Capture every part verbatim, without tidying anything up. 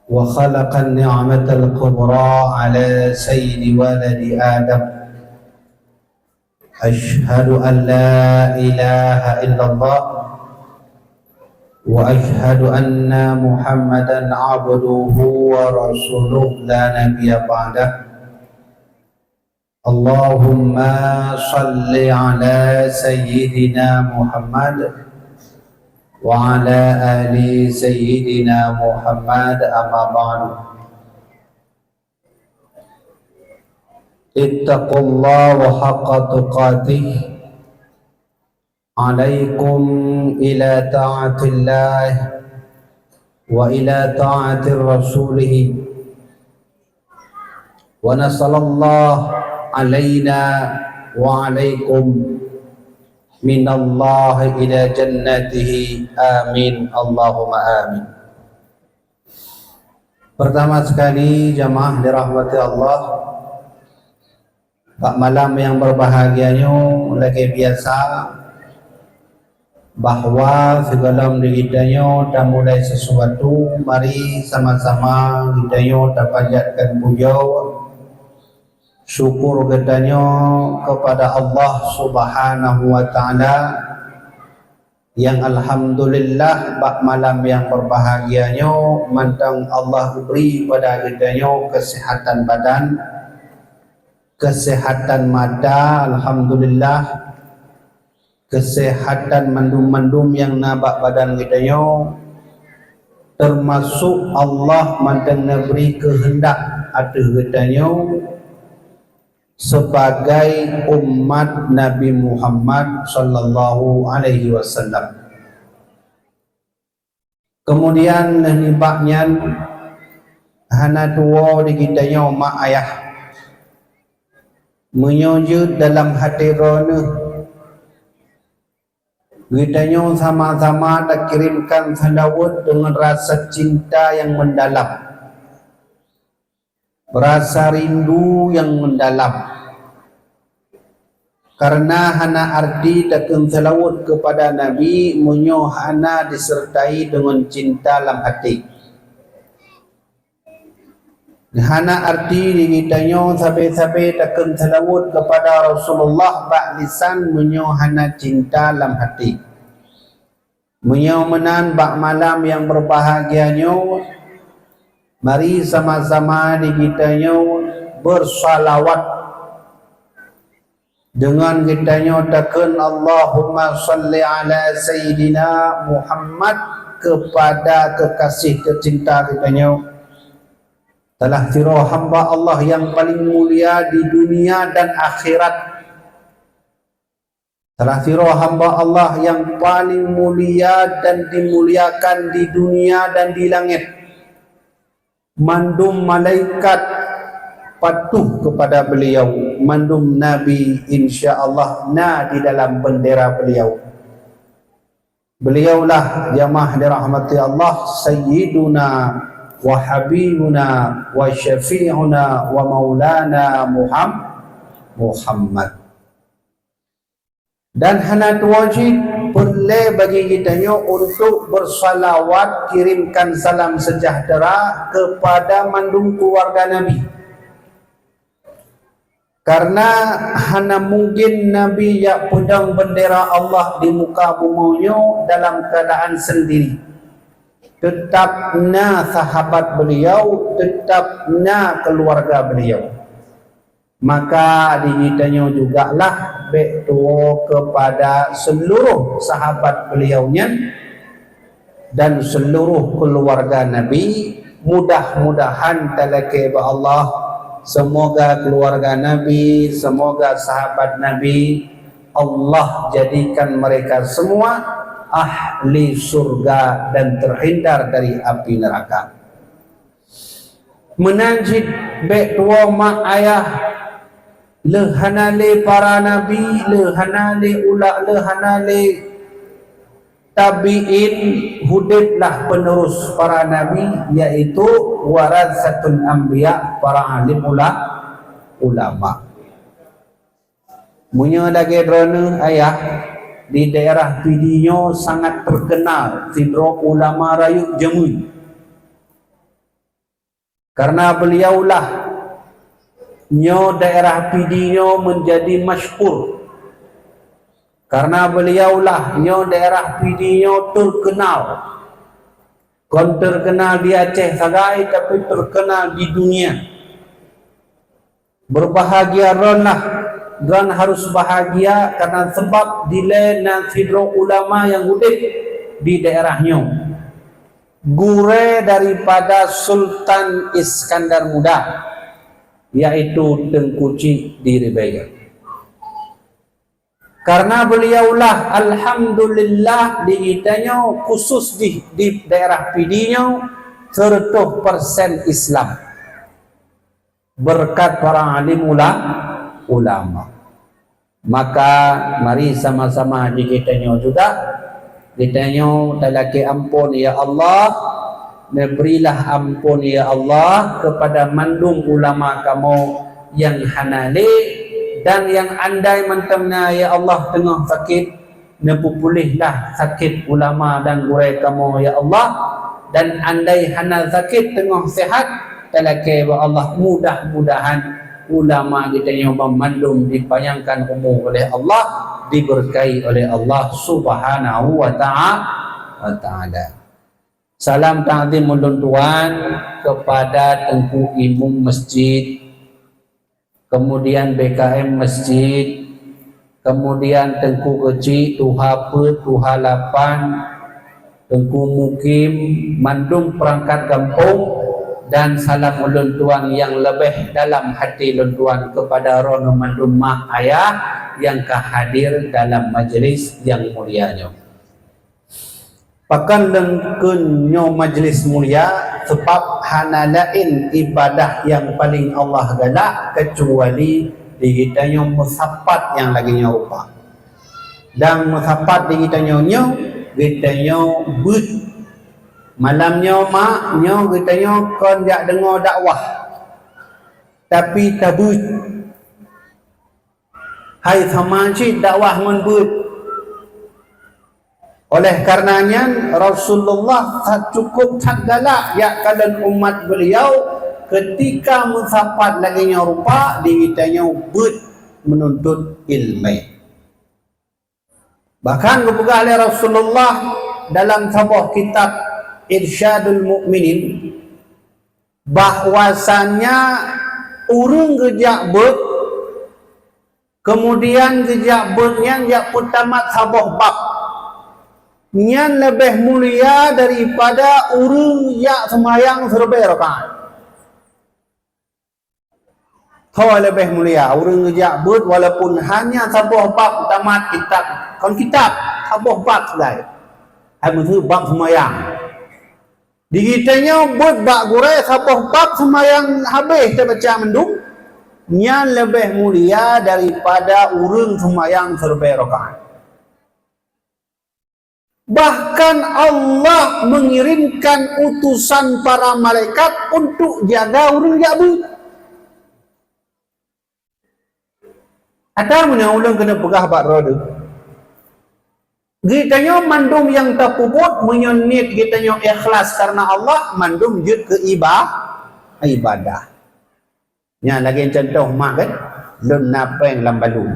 وخلق النعمة الكبرى على سيد ولد آدم. أشهد أن لا إله إلا الله، وأشهد أن محمدا عبده ورسوله لا نبي بعده. اللهم صل على سيدنا محمد وعلى آل سيدنا محمد، أما بعد. اتقوا الله حق تقاته. عليكم إلى طاعة الله وإلى طاعة رسوله. ونسأل الله علينا وعليكم من الله إلى جنته. آمين، اللهم آمين. Pertama sekali, jamaah dirahmati Allah, bak malam nyang berbahagia nyoe, lagée biasa, bahwa sigohlom di geutanyoe tamulai sesuatu, mari sama-sama geutanyoe tapanjatkan pujoe syukur geutanyoe kepada Allah Subhanahu wa Ta'ala, nyang alhamdulillah, bak malam nyang berbahagia nyoe mantong Allah bri pada geutanyoe kesehatan badan, kesehatan mata, alhamdulillah, kesehatan mandum-mandum nyang na bak badan geutanyoe, termasuk Allah mantong neubri keuheundak ateueh geutanyoe sebagai umat Nabi Muhammad sallallahu alaihi wasallam. Kemudian, lheueh nibak nyan, hana tuwoe di geutanyoe mak ayah. Meunyoe jeuet dalam até droeneueh, geutanyoe sama-sama takirimkan seulaweuet deungon rasa cinta nyang meudalam, rasa rindu nyang meudalam. Kareuna hana arti takheun seulaweuet keupada Nabi meunyoe hana diseureutai deungon cinta lam até. Hana arti di geutanyoe sabe-sabe takheun seulaweuet keupada Rasulullah bak lisan meunyoe hana cinta lam até. Meunyoe meunan, bak malam nyang berbahagia nyoe, mari sama-sama di geutanyoe bersalawat. Deungon geutanyoe takheun, "Allahumma shalli ala Sayyidina Muhammad," keupada keukasih teucinta geutanyoe. Salah sidroe hamba Allah nyang paleng mulia di dunia dan akhirat. Salah sidroe hamba Allah nyang paleng mulia dan dimuliakan di dunia dan di langét. Mandum malaikat patuh keupada beuliau, mandum nabi, insya Allah, na di dalam beundera beuliau. Beuliaulah, jamaah dirahmati Allah, Sayyiduna wa Habibuna wa Syafi'una wa Maulana Muham-, Muhammad. Dan hana tuwoe cit peureulée bagi geutanyoe untuk bersalawat, kirimkan salam sejahtera kepada mandum keluarga Nabi. Karena hana mungkin Nabi jak peudong bendera Allah di muka bumoe nyoe dalam keadaan sendiri. Tetap na sahabat beliau, tetap na keluarga beliau. Maka di geutanyoe jugalah bék tuwoe kepada seluruh sahabat beliau nyan dan seluruh keluarga Nabi. Mudah-mudahan talakée bak Allah, semoga keluarga Nabi, semoga sahabat Nabi, Allah jadikan mereka semua ahli surga dan terhindar dari api neraka. Meunan cit bék tuwoe mak ayah, lheueh hana lé para nabi, lheueh hana lé ula-, lheueh hana lé tabi'in, udeblah penerus para nabi, yaitu warasatul anbiya, para alim ula-, ulama. Meunyoe lagée droeneueh ayah, di daerah Pidie nyoe sangat terkenal sidroe ulama rayeuk jameun. Karena beliaulah nyoe daerah Pidie nyoe menjadi masyhur. Karena beliaulah nyoe daerah Pidie nyoe terkenal. Kon terkenal di Aceh sagai, tapi terkenal di dunia. Berbahagia droenlah, droen harus bahagia karena sebab dilée na sidroe ulama nyang udeb di daerah nyoe. Gurée daripada Sultan Iskandar Muda, yaitu Teungku Chik di Ribée. Karena beliaulah, alhamdulillah, di geutanyoe khusus di, di daerah Pidie nyoe, seratus persen Islam. Berkat para alim ula-, ulama. Maka, mari sama-sama di geutanyoe juga, geutanyoe talakée amphon, "Ya Allah, neuberilah amphon, ya Allah, kepada mandum ulama kamoe nyang hana lé dan nyang andai mantong na, ya Allah, teungoh sakét, neupeupuléhlah sakét ulama dan gurée kamoe, ya Allah, dan andai hana sakét teungoh seuhat, talakée bak Allah, mudah-mudahan ulama geutanyoe banmandum dipanyangkan umu oleh Allah, dibeurkahi oleh Allah Subhanahu wa ta'a-, wa taala." Salam takzim ulôn tuan kepada Teungku Imum Masjid, kemudian B K M Masjid, kemudian Teungku Keuchik, Tuha Peuet, Tuha Lapan, Teungku Mukim, mandum perangkat gampông, dan salam ulôn tuan nyang leubeh dalam hati lôn tuan kepada droeneuh mandum mak ayah nyang ka hadir dalam majlis nyang mulia nyoe. Pakon lôn kheun nyoe majlis mulia, sabab hana laén ibadah nyang paleng Allah galak keucuali di geutanyoe meusapat nyang lagée nyoe rupa. Dan meusapat di geutanyoe nyoe, geutanyoe beuet. Malam nyoe mak, nyoe geutanyoe kon jak deungoe dakwah, tapi tabeuet. Hai sama cit dakwah ngon beuet. Oleh karena nyan, Rasulullah that cukup that galak jak kalon umat beliau ketika meusapat lagée nyoe rupa di geutanyoe beuet menuntut ileumé. Bahkan geupeugah lé Rasulullah dalam saboh kitab Irsyadul Mukminin, bahwasanya ureuëng geujak beuet, kemudian geujak beuet nyan jak peutamat saboh bab, nyan leubeh mulia daripada ureuëng jak seumayang sireubée rakaat. Ho leubeh mulia ureuëng geujak beuet walaupun hanya saboh bab tamat kitab, kon kitab, saboh bab sagai. Hai meuseu bab seumayang. Di geutanyoe beuet bak gurée saboh bab seumayang habéh teubaca mandum, nyan leubeh mulia daripada ureuëng seumayang sireubée rakaat. Bahkan Allah mengirimkan utusan para malaikat untuk jaga ureuëng jak beuet. Ata meunyoe ulôn keuneuk peugah bak droe deuh, geutanyoe mandum nyang tapeubuet meunyoe niet geutanyoe ikhlas karena Allah, mandum jeuet keu iba-, ibadah. Nyan lagée contoh mak kan, lôn na péng lam balu.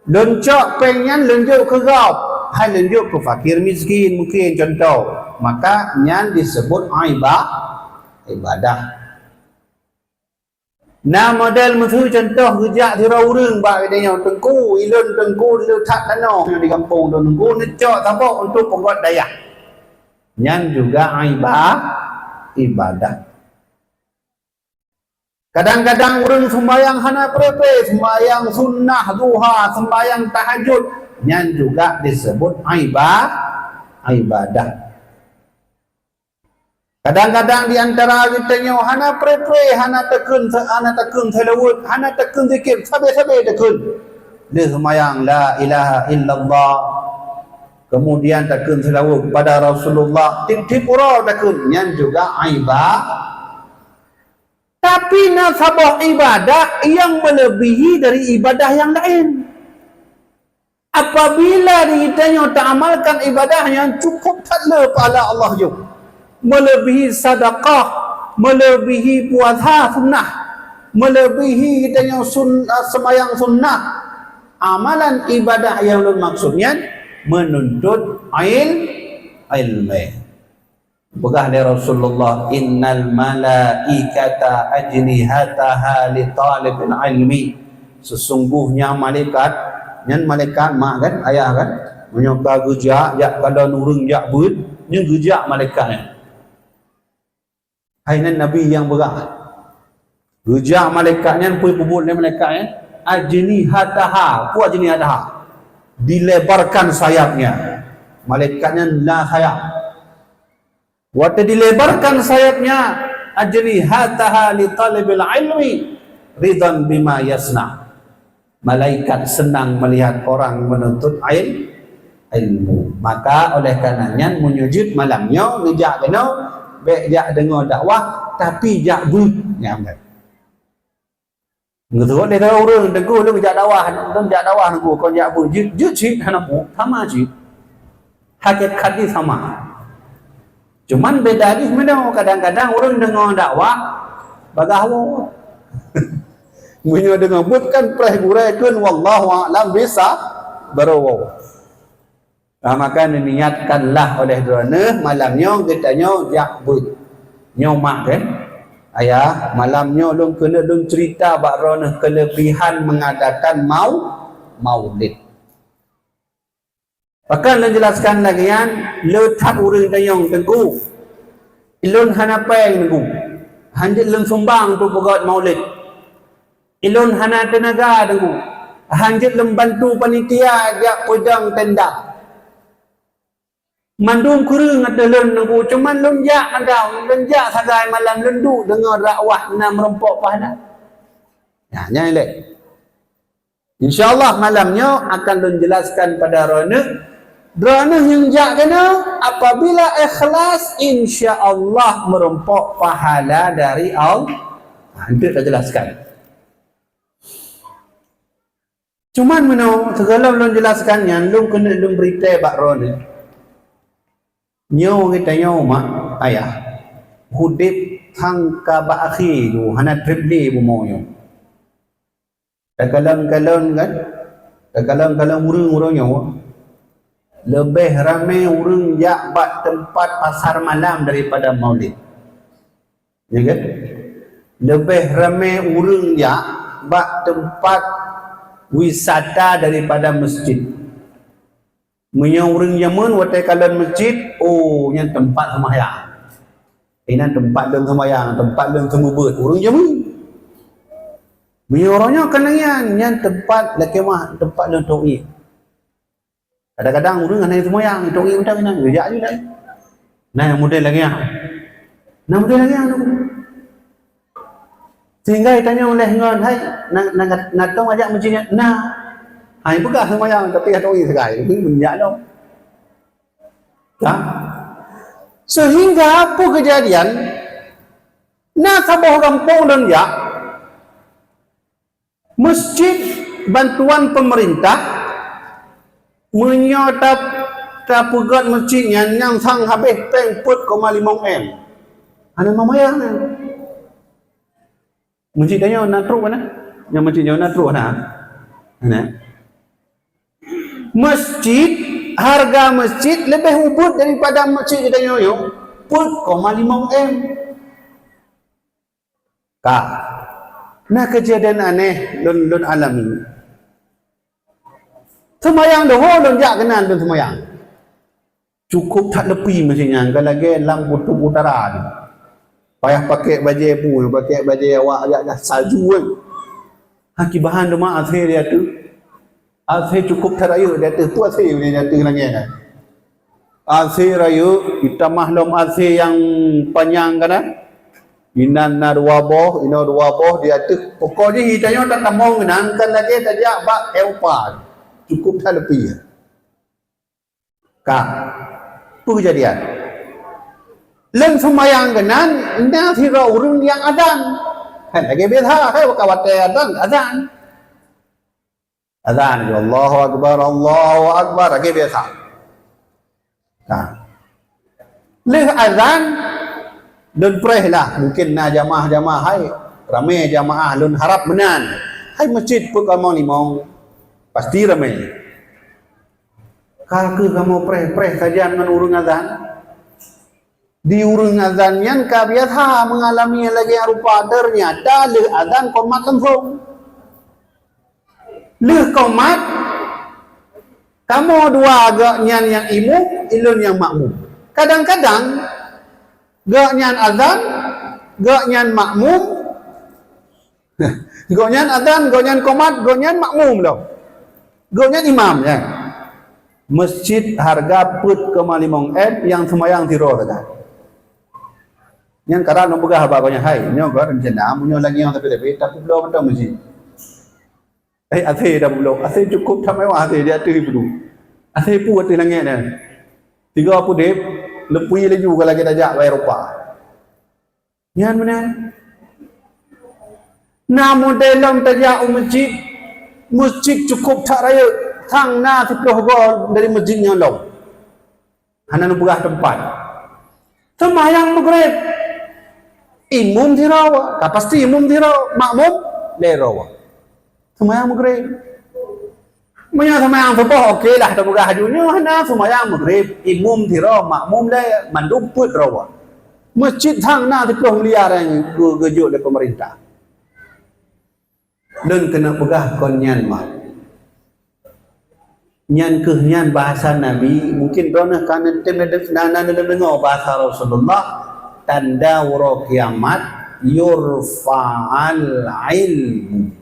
Lôn cok péng nyan lôn jok keu gob, hai lôn jok keu fakir miskin mungkin contoh. Maka nyan disebut iba-, ibadah. Na model meuseu contoh geujak sidroe ureuëng bak geutanyoe, "Teungku, ilôn Teungku le that tanoh di gampông lôn Teungku, neucok saboh untuk peugöt dayah." Nyan juga iba-, ibadah. Kadang-kadang ureuëng sumbayang hana pré-pré, sumbayang sunnah duha, sumbayang tahajud, nyan juga disebut iba-, ibadah. Kadang-kadang di antara geutanyoe hana pré-pré, hana takheun, hana takheun seulaweuet, hana takheun zikir, sabe-sabe takheun. Lheueh seumayang, "La ilaha illallah." Kemudian takheun seulaweuet kepada Rasulullah, tiep-tiep uroe takheun, nyan juga iba-, tapi na saboh ibadah nyang melebihi dari ibadah nyang laén. Apabila di geutanyoe taamalkan ibadah nyan, cukup that le pahala Allah jok. Melebihi sedekah, Melebihi puasa sunnah, melebihi geutanyoe sun-, seumayang sunnah, amalan ibadah nyang lôn maksud nyan menuntut il-, ilmu. Peugah lé Rasulullah, "Innal malaikata ajnihataha li talibil ilmi." Sesungguhnya malaikat, nyan malaikat mak kan, ayah kan, meunyoe ka geujak, jak kalon ureuëng jak beuet, nyan geujak malaikat nyan. Hai nan Nabi nyang peugah. Geujak malaikat nyan, peue peubuet lé malaikat nyan? Ajnihataha, peue ajnihataha? Dilebarkan sayapnya. Malaikat nyan na sayap. Watée dilebarkan sayapnya, ajnihataha li talibil ilmi, ridhan bima yasna. Malaikat senang melihat orang menuntut il-, ilmu. Maka oleh karena nyan, meunyoe jeuet malam nyoe neujak keunoe, bék jak deungoe dakwah, tapi jak beuet. Nyan kan. Geuseuôt lé sidroe ureuëng, "Teungku, lôn jak dakwah, lôn jak dakwah Teungku, kon jak beuet." Jeuet, jeuet cit, hana peue, sama cit. Hakikat jih sama. Cuman beda jih meunoe, kadang-kadang ureuëng deungoe dakwah, bagaih woe. Meunyoe deungoe beuet kan preh gurée kheun, wallahu a'lam bisa, barô woe. Ah, maka niatkanlah oleh droeneuh malam nyoe geutanyoe jak beuet. Nyoe mak, kan? Ayah, malam nyoe lôn keuneuk lôn cerita bak droeneuh kelebihan mengadakan mau-, maulid. Pakon lôn jelaskan lagée nyan, le that ureuëng tanyong, "Teungku, ulôn hana péng, Teungku. Hanjeuet lôn sumbang untuk peugét maulid. Ulôn hana teunaga, Teungku. Hanjeuet lôn bantu panitia jak peudong tenda. Mandum kureueng ateueh lôn, Teungku. Cuman lôn jak mantong, lôn jak sagai malam, lôn duek deungoe dakwah na meurumpok pahala." Nah, nyan ilée. Insya Allah malam nyoe akan lôn jelaskan pada droeneuh. Droeneuh nyang jak keunoe, apabila ikhlas, insya Allah meurumpok pahala dari Allah. Ha, enteuk tajelaskan. Cuman meunoe, sigohlom lôn jelaskan nyan, lôn keuneuk lôn bri tée bak droeneuh. Nyoe geutanyoe mak, ayah, udeb sang ka bak akhé nyoe, hana treb lé bumoe nyoe. Takalon-kalon kan? Takalon-kalon ureuëng uroe nyoe, leubeh ramé ureuëng jak bak teumpat pasar malam daripada maulid. Ya kan? Leubeh ramé ureuëng jak bak teumpat wisata daripada masjid. Meunyoe ureuëng jameun watée kalon masjid, oh, nyan teumpat seumayang. Inan teumpat lôn seumayang, teumpat lôn seumeubeuet, ureuëng jameun. Meunyoe uroe nyoe ka lagée nyan, nyan teumpat lakée mah, teumpat lôn tauhid. Kadang-kadang ureuëng hana seumayang, tauhid mantong inan, geujak ju laén. Nah, nyang model lagée nyan. Nah, model lagée nyan. Sehingga itanyong lé ngon, "Hai, na, na, na tom ajak masjid nyan?" "Na." Hai, peugah seumayang, tapi hana tauhid sagai. Ini meunyak dong. Ha? Sehingga apa kejadian? Na saboh gampông lôn jak, masjid bantuan pemerintah, meunyoe ta-, tapeugét masjid nyan, nyang sang habéh péng peuet koma limong M. Hana meumbayar nyan. Masjid tanyoe na trok na? Nyang masjid nyoe na trok na? Na. Masjid, harga masjid leubeh ubit daripada masjid geutanyoe nyoe, peuet koma limong M. Ka. Na keujadian aneh lôn, lôn alami. Seumayang doho lôn jak keunan lôn seumayang. Cukup that leupie masjid nyan, ka lagée lam Kutub Utara tu. Payah pakai bajée bu, pakai bajée awak jak-jak salju kan. Ha, kiban teuma AC di ateueh. AC cukup that rayeuk di ateueh, peue AC di ateueh langét kan. AC rayeuk, itamah lom AC nyang panyang kan. Inan na dua boh, inoe dua boh di ateueh. Pokok jih geutanyoe tatamong keunan, kan lagée tajak bak Eropa. Cukup that leupie. Ka. Peue keujadian? Lôn seumayang keunan, na sidroe ureuëng nyang azan. Hai, lagée biasa, hai, ka watée azan, azan. Azan, Allahu Akbar, Allahu Akbar, lagée biasa. Ka. Lheueh azan, Lôn preh lah, mungkin na jamaah-jamaah hai, ramé jamaah lôn harab meunan. Hai masjid peuet kamoe limong, pasti ramé. Ka kheueh kamoe preh-preh sajan ngon ureuëng azan. Di ureuëng azan nyan ka biasa mengalami lagée rupa, ternyata lheueh azan komat langsung. Lheueh komat, kamoe dua, gobnyan nyang imum, ulôn nyang makmum. Kadang-kadang gobnyan azan, gobnyan makmum, gobnyan azan, gobnyan komat, gobnyan makmum lom. Gobnyan imam, ya. Masjid harga peuet koma limong M, nyang seumayang sidroe sagai. Nyan kadang lôn peugah bak gobnyan, "Hai, nyoe gobnyan rencana, meunyoe lagée nyang tapi-tapi, tapeubloe mantong masjid." Eh, asèe tapeubloe, asèe cukup that mewah, asèe di ateueh peue. Asèe peue ateueh langét nyan. Tiga pudeb, leupui laju ka lagée tajak bak Eropa. Nyan meunan. Na model lom tajak u masjid, masjid cukup that rayeuk, sang na siplôh goe dari masjid nyan lom. Hana neupeugah teumpat. Seumayang Maghrib, imum sidroe, ka pasti imum sidroe, makmum lhèe droe. Seumayang Maghrib. Meunyoe seumayang suboh, oke lah, tapeugah laju nyoe hana, seumayang Maghrib, imum sidroe, makmum lhèe, mandum peuet droe. Masjid sang na siplôh miliar nyang geu-, geujok lé peumeurintah. Lôn keuneuk peugah kon nyan mak. Nyan kheueh nyan bahasa Nabi, mungkin droeneuh ka neutem na, na, na, na deungoe bahasa Rasulullah, tanda uroe kiamat, yurfa'al ilmu.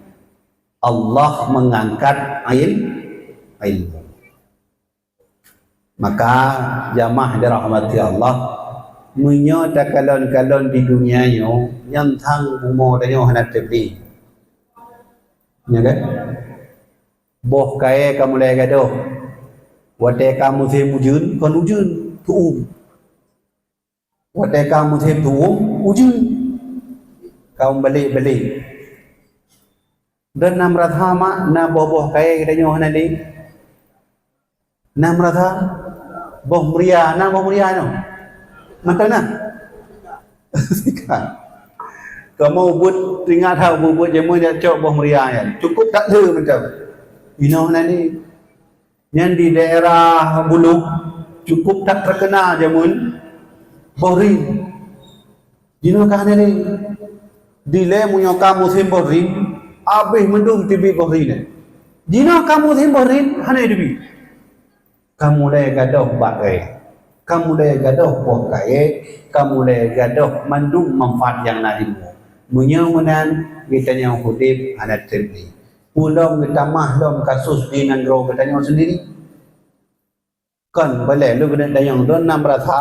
Allah mengangkat il-, ilmu. Maka jamaah dirahmati Allah, meunyoe takalon-kalon di dunia nyoe, nyang thang bumoe tanyoe hana teubri. Ya kan? Boh kayèe ka mulai gadôh. Watèe ka musém ujeuen, kon ujeuen, tu'uem. Watèe ka musém tu'uem, ujeuen. Ka meubalek-balek. Dan na meurasa mak, na boh-boh kayèe geutanyoe hana lé. Na meurasa boh meuria, na boh meuria nyoe. Mantong na? Kamoe buet, ingat that buet-buet jameun jak cok boh meuria nyan. Cukup that le mantong. Inoe hana lé. Nyan di daerah Bulog, cukup that terkenal jameun boh rin. Jinoe ka hana lé. Dilèe meunyoe ka musém boh rin, abéh mandum teubiet boh rin. Jinoe ka musém boh rin, hana teubiet. Ka mulai gadôh bak kayèe, ka mulai gadôh boh kayèe, ka mulai gadôh mandum manfaat nyang na di bumoe. Meunyoe meunan, geutanyoe udép hana teubri. Ulôn geutamah lom kasus di nanggroe geutanyoe sendiri. Kon, balek lôn keuneuk tanyong, droeneuh na meurasa,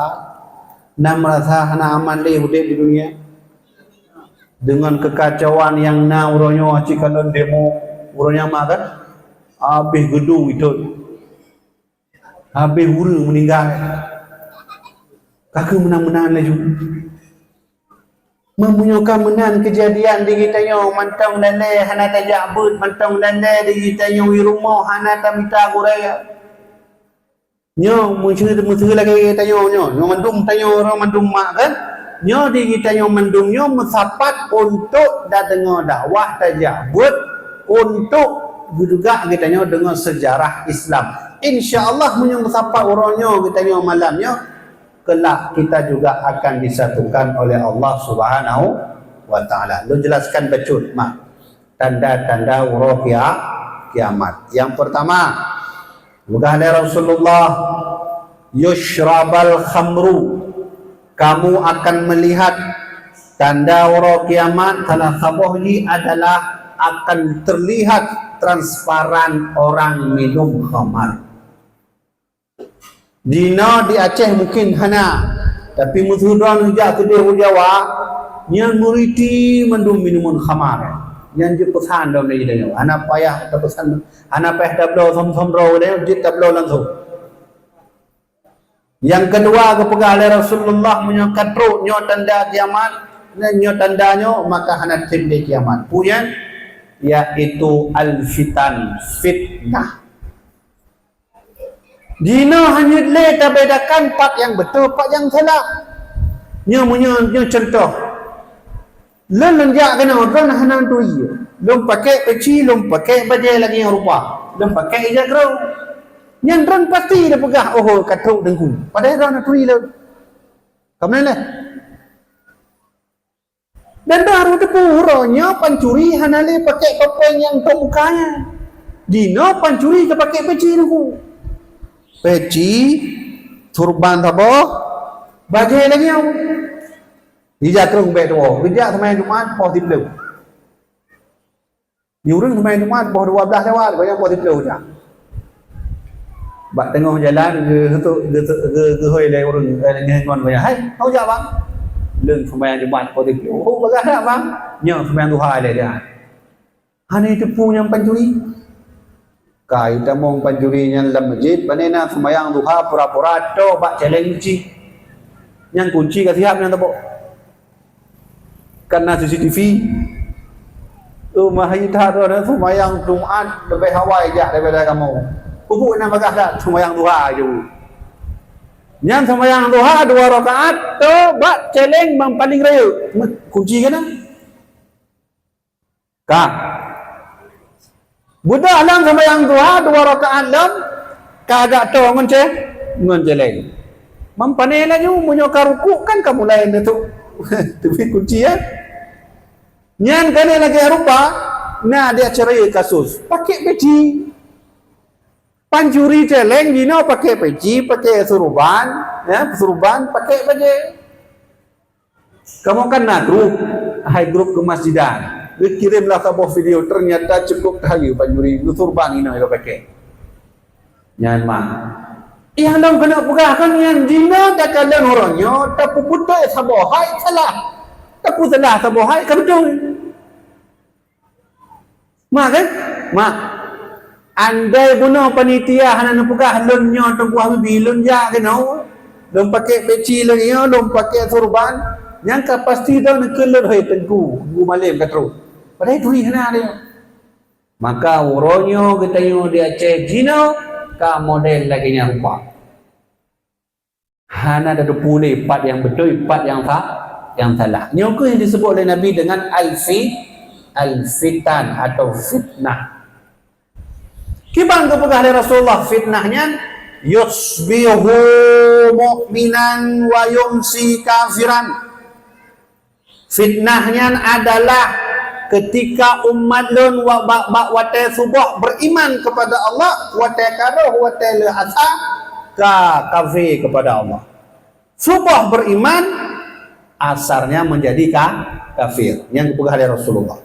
na meurasa hana aman lé udép di dunia? Deungon keukacauan nyang na uroe nyoe, cit kalon demo, uroe nyoe mak kan? Abéh geudong itot. Abéh ureueng meuninggai. Ka kheueh meunan-meunan laju. Meunyoe ka meunan keujadian di geutanyoe, mantong lé hana tajak beuet, mantong lé di geutanyoe di rumoh hana tamita gurèe. Nyoe meuseu, meuseu lagèe tanyoe nyoe, nyoe mandum tanyoe, nyoe mandum mak kan? Nyoe di tanyoe mandum nyoe meusapat untuk tadeungoe dakwah, tajak buet untuk geuduga geutanyoe deungoe sejarah Islam. Insya Allah meunyoe meusapat uroe nyoe geutanyoe malam nyoe, kelak kita juga akan disatukan oleh Allah Subhanahu wa Taala. Lôn jelaskan bacut mak. Tanda-tanda uroe kia-, kiamat. Yang pertama, peugah lé Rasulullah, "Yushrabal khamru." Kamu akan melihat tanda uroe kiamat, salah saboh jih adalah akan terlihat transparan orang minum khamar. Dinoe di Aceh mungkin hana, tapi meuseu droeneuh jak keudeh u Jawa, nyan meuriti mandum minuman khamar. Nyan jeuet peusan lom lé geutanyoe. Hana payah tapeusan, hana payah tabloe som-som droe geutanyoe, jeuet tabloe langsung. Nyang keudua geupeugah lé Rasulullah, meunyoe ka trok nyoe tanda kiamat, nyoe tanda nyoe, maka hana treb lé kiamat. Peue nyan? Yaitu al-fitan, fitnah. Jinoe hana lé tabedakan pat nyang beutôi, pat nyang salah. Nyoe meunyoe, nyoe contoh. Lôn, lôn jak keunoe, droeneuh hana turi. Lôn pakai peci, lôn pakai bajèe lagèe nyang rupa. Lôn pakai ija krông. Nyan droeneuh pasti tapeugah, "Oh, ka trok teungku." Padahai droeneuh hana turi lôn. Ka meunan lé. Dan baru teupeu uroe nyoe pancuri hana lé pakai topeng nyang tông muka nyan. Jinoe pancuri teupakai peci teungku. Peci, turban saboh, bajèe lagèe nyoe. Ija krông bèk tuwoe, geujak seumayang Jumat poh siplôh. Di ureueng seumayang Jumat poh dua belas lewat, banyak poh siplôh ujak. Bak teungoh jalan, geu-, geu-, geu-, geuhôi lé ureueng, eh, ngon gobnyan, "Hai, hana ujak, Bang?" "Lôn seumayang Jumat poh siplôh." "Oh, bagah that, Bang." "Nyoe seumayang duha lé dia." Hana teupeu nyan pancuri. Ka itamong pancuri nyan lam masjid, pane na seumayang duha pura-pura toe bak céléng kunci. Nyan kunci ka siap nyan teupeue. Kan na C C T V. Oh, mahai that droeneuh seumayang Jumat leubeh awai jak daripada kamoe. Peue na bagah that seumayang duha ju. Nyan seumayang duha dua rakaat toe bak céléng nyang paleng rayeuk. Kunci keunan. Ka. Beudôh lam seumayang duha dua rakaat lom, ka agak toe ngon cé-, ngon céléng. Meupané laju, meunyoe ka rukuk kan ka mulai neutôk teubiet kunci, ya. Nyan keuneuk lagèe rupa, na di acara kasus. Pakai peci. Pancuri céléng jinoe pakai peci, pakai surban, ya, surban, pakai bajèe. Kamoe kan na grup, hai grup keumasjidan. Geukirémlah saboh video, ternyata cukup tahayeu pancuri, geusurban inoe geupakai. Nyan mah. Nyang lôn keuneuk peugah kan nyan jinoe takalon uroe nyoe, tapeubeutôi saboh hai salah. Tapeusalah saboh hai ka beutôi. Mak kan? Mak. Andai bunoe panitia hana neupeugah lôn nyoe Teungku Habibie, lôn jak keunoe, lôn pakai peci lôn nyoe, lôn pakai surban, nyan ka pasti droeneuh kheun lôn, "Hei Teungku, Teungku Malém ka trok." Padahai turi hana lé. Maka uroe nyoe geutanyoe di Aceh jinoe ka model lagèe nyan rupa. Hana tateupeue lé pat nyang beutôi, pat nyang sa-, nyang salah. Nyoe kheueh nyang diseubut lé Nabi deungon al-fi-, al-fitan atau fitnah. Kiban geupeugah lé Rasulullah fitnah nyan, "Yusbihu mu'minan wa yumsi kafiran." Fitnah nyan adalah ketika umat lôn wa-, bak, bak watèe suboh beriman kepada Allah, watèe ka rôh, watèe lheueh asa ka kafé kepada Allah. Suboh beriman, asarnya menjadi ka-, kafir. Nyan geupeugah lé Rasulullah.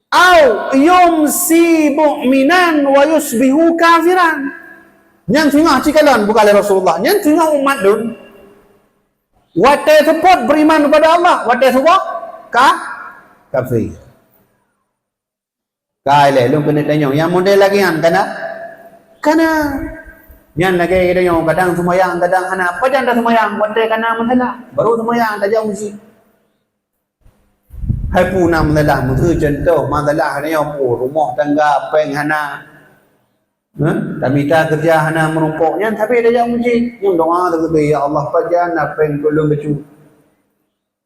"Au yumsi mu'minan wa yusbihu kafiran." Nyan singoh cit kalon bukan lé Rasulullah. Nyan singoh umat lôn. Watèe seupôt beriman kepada Allah, watèe suboh ka-, kafé. Ka ilèe lôn keuneuk tanyong, nyang model lagèe nyan kana? Kana. Nyan lagèe tanyong, kadang seumayang, kadang hana. Pajan taseumayang, watèe kana masalah. Baru seumayang tajak meuseujid. Hai peue na masalah, miseue contoh, masalah nyoe peue, rumoh tangga, péng hana. Hah? Tamita keureuja hana meurumpok, nyan sabé tajak meuseujid. Nyan doa teukeubé, "Ya Allah, pajan na péng keu lôn bacut."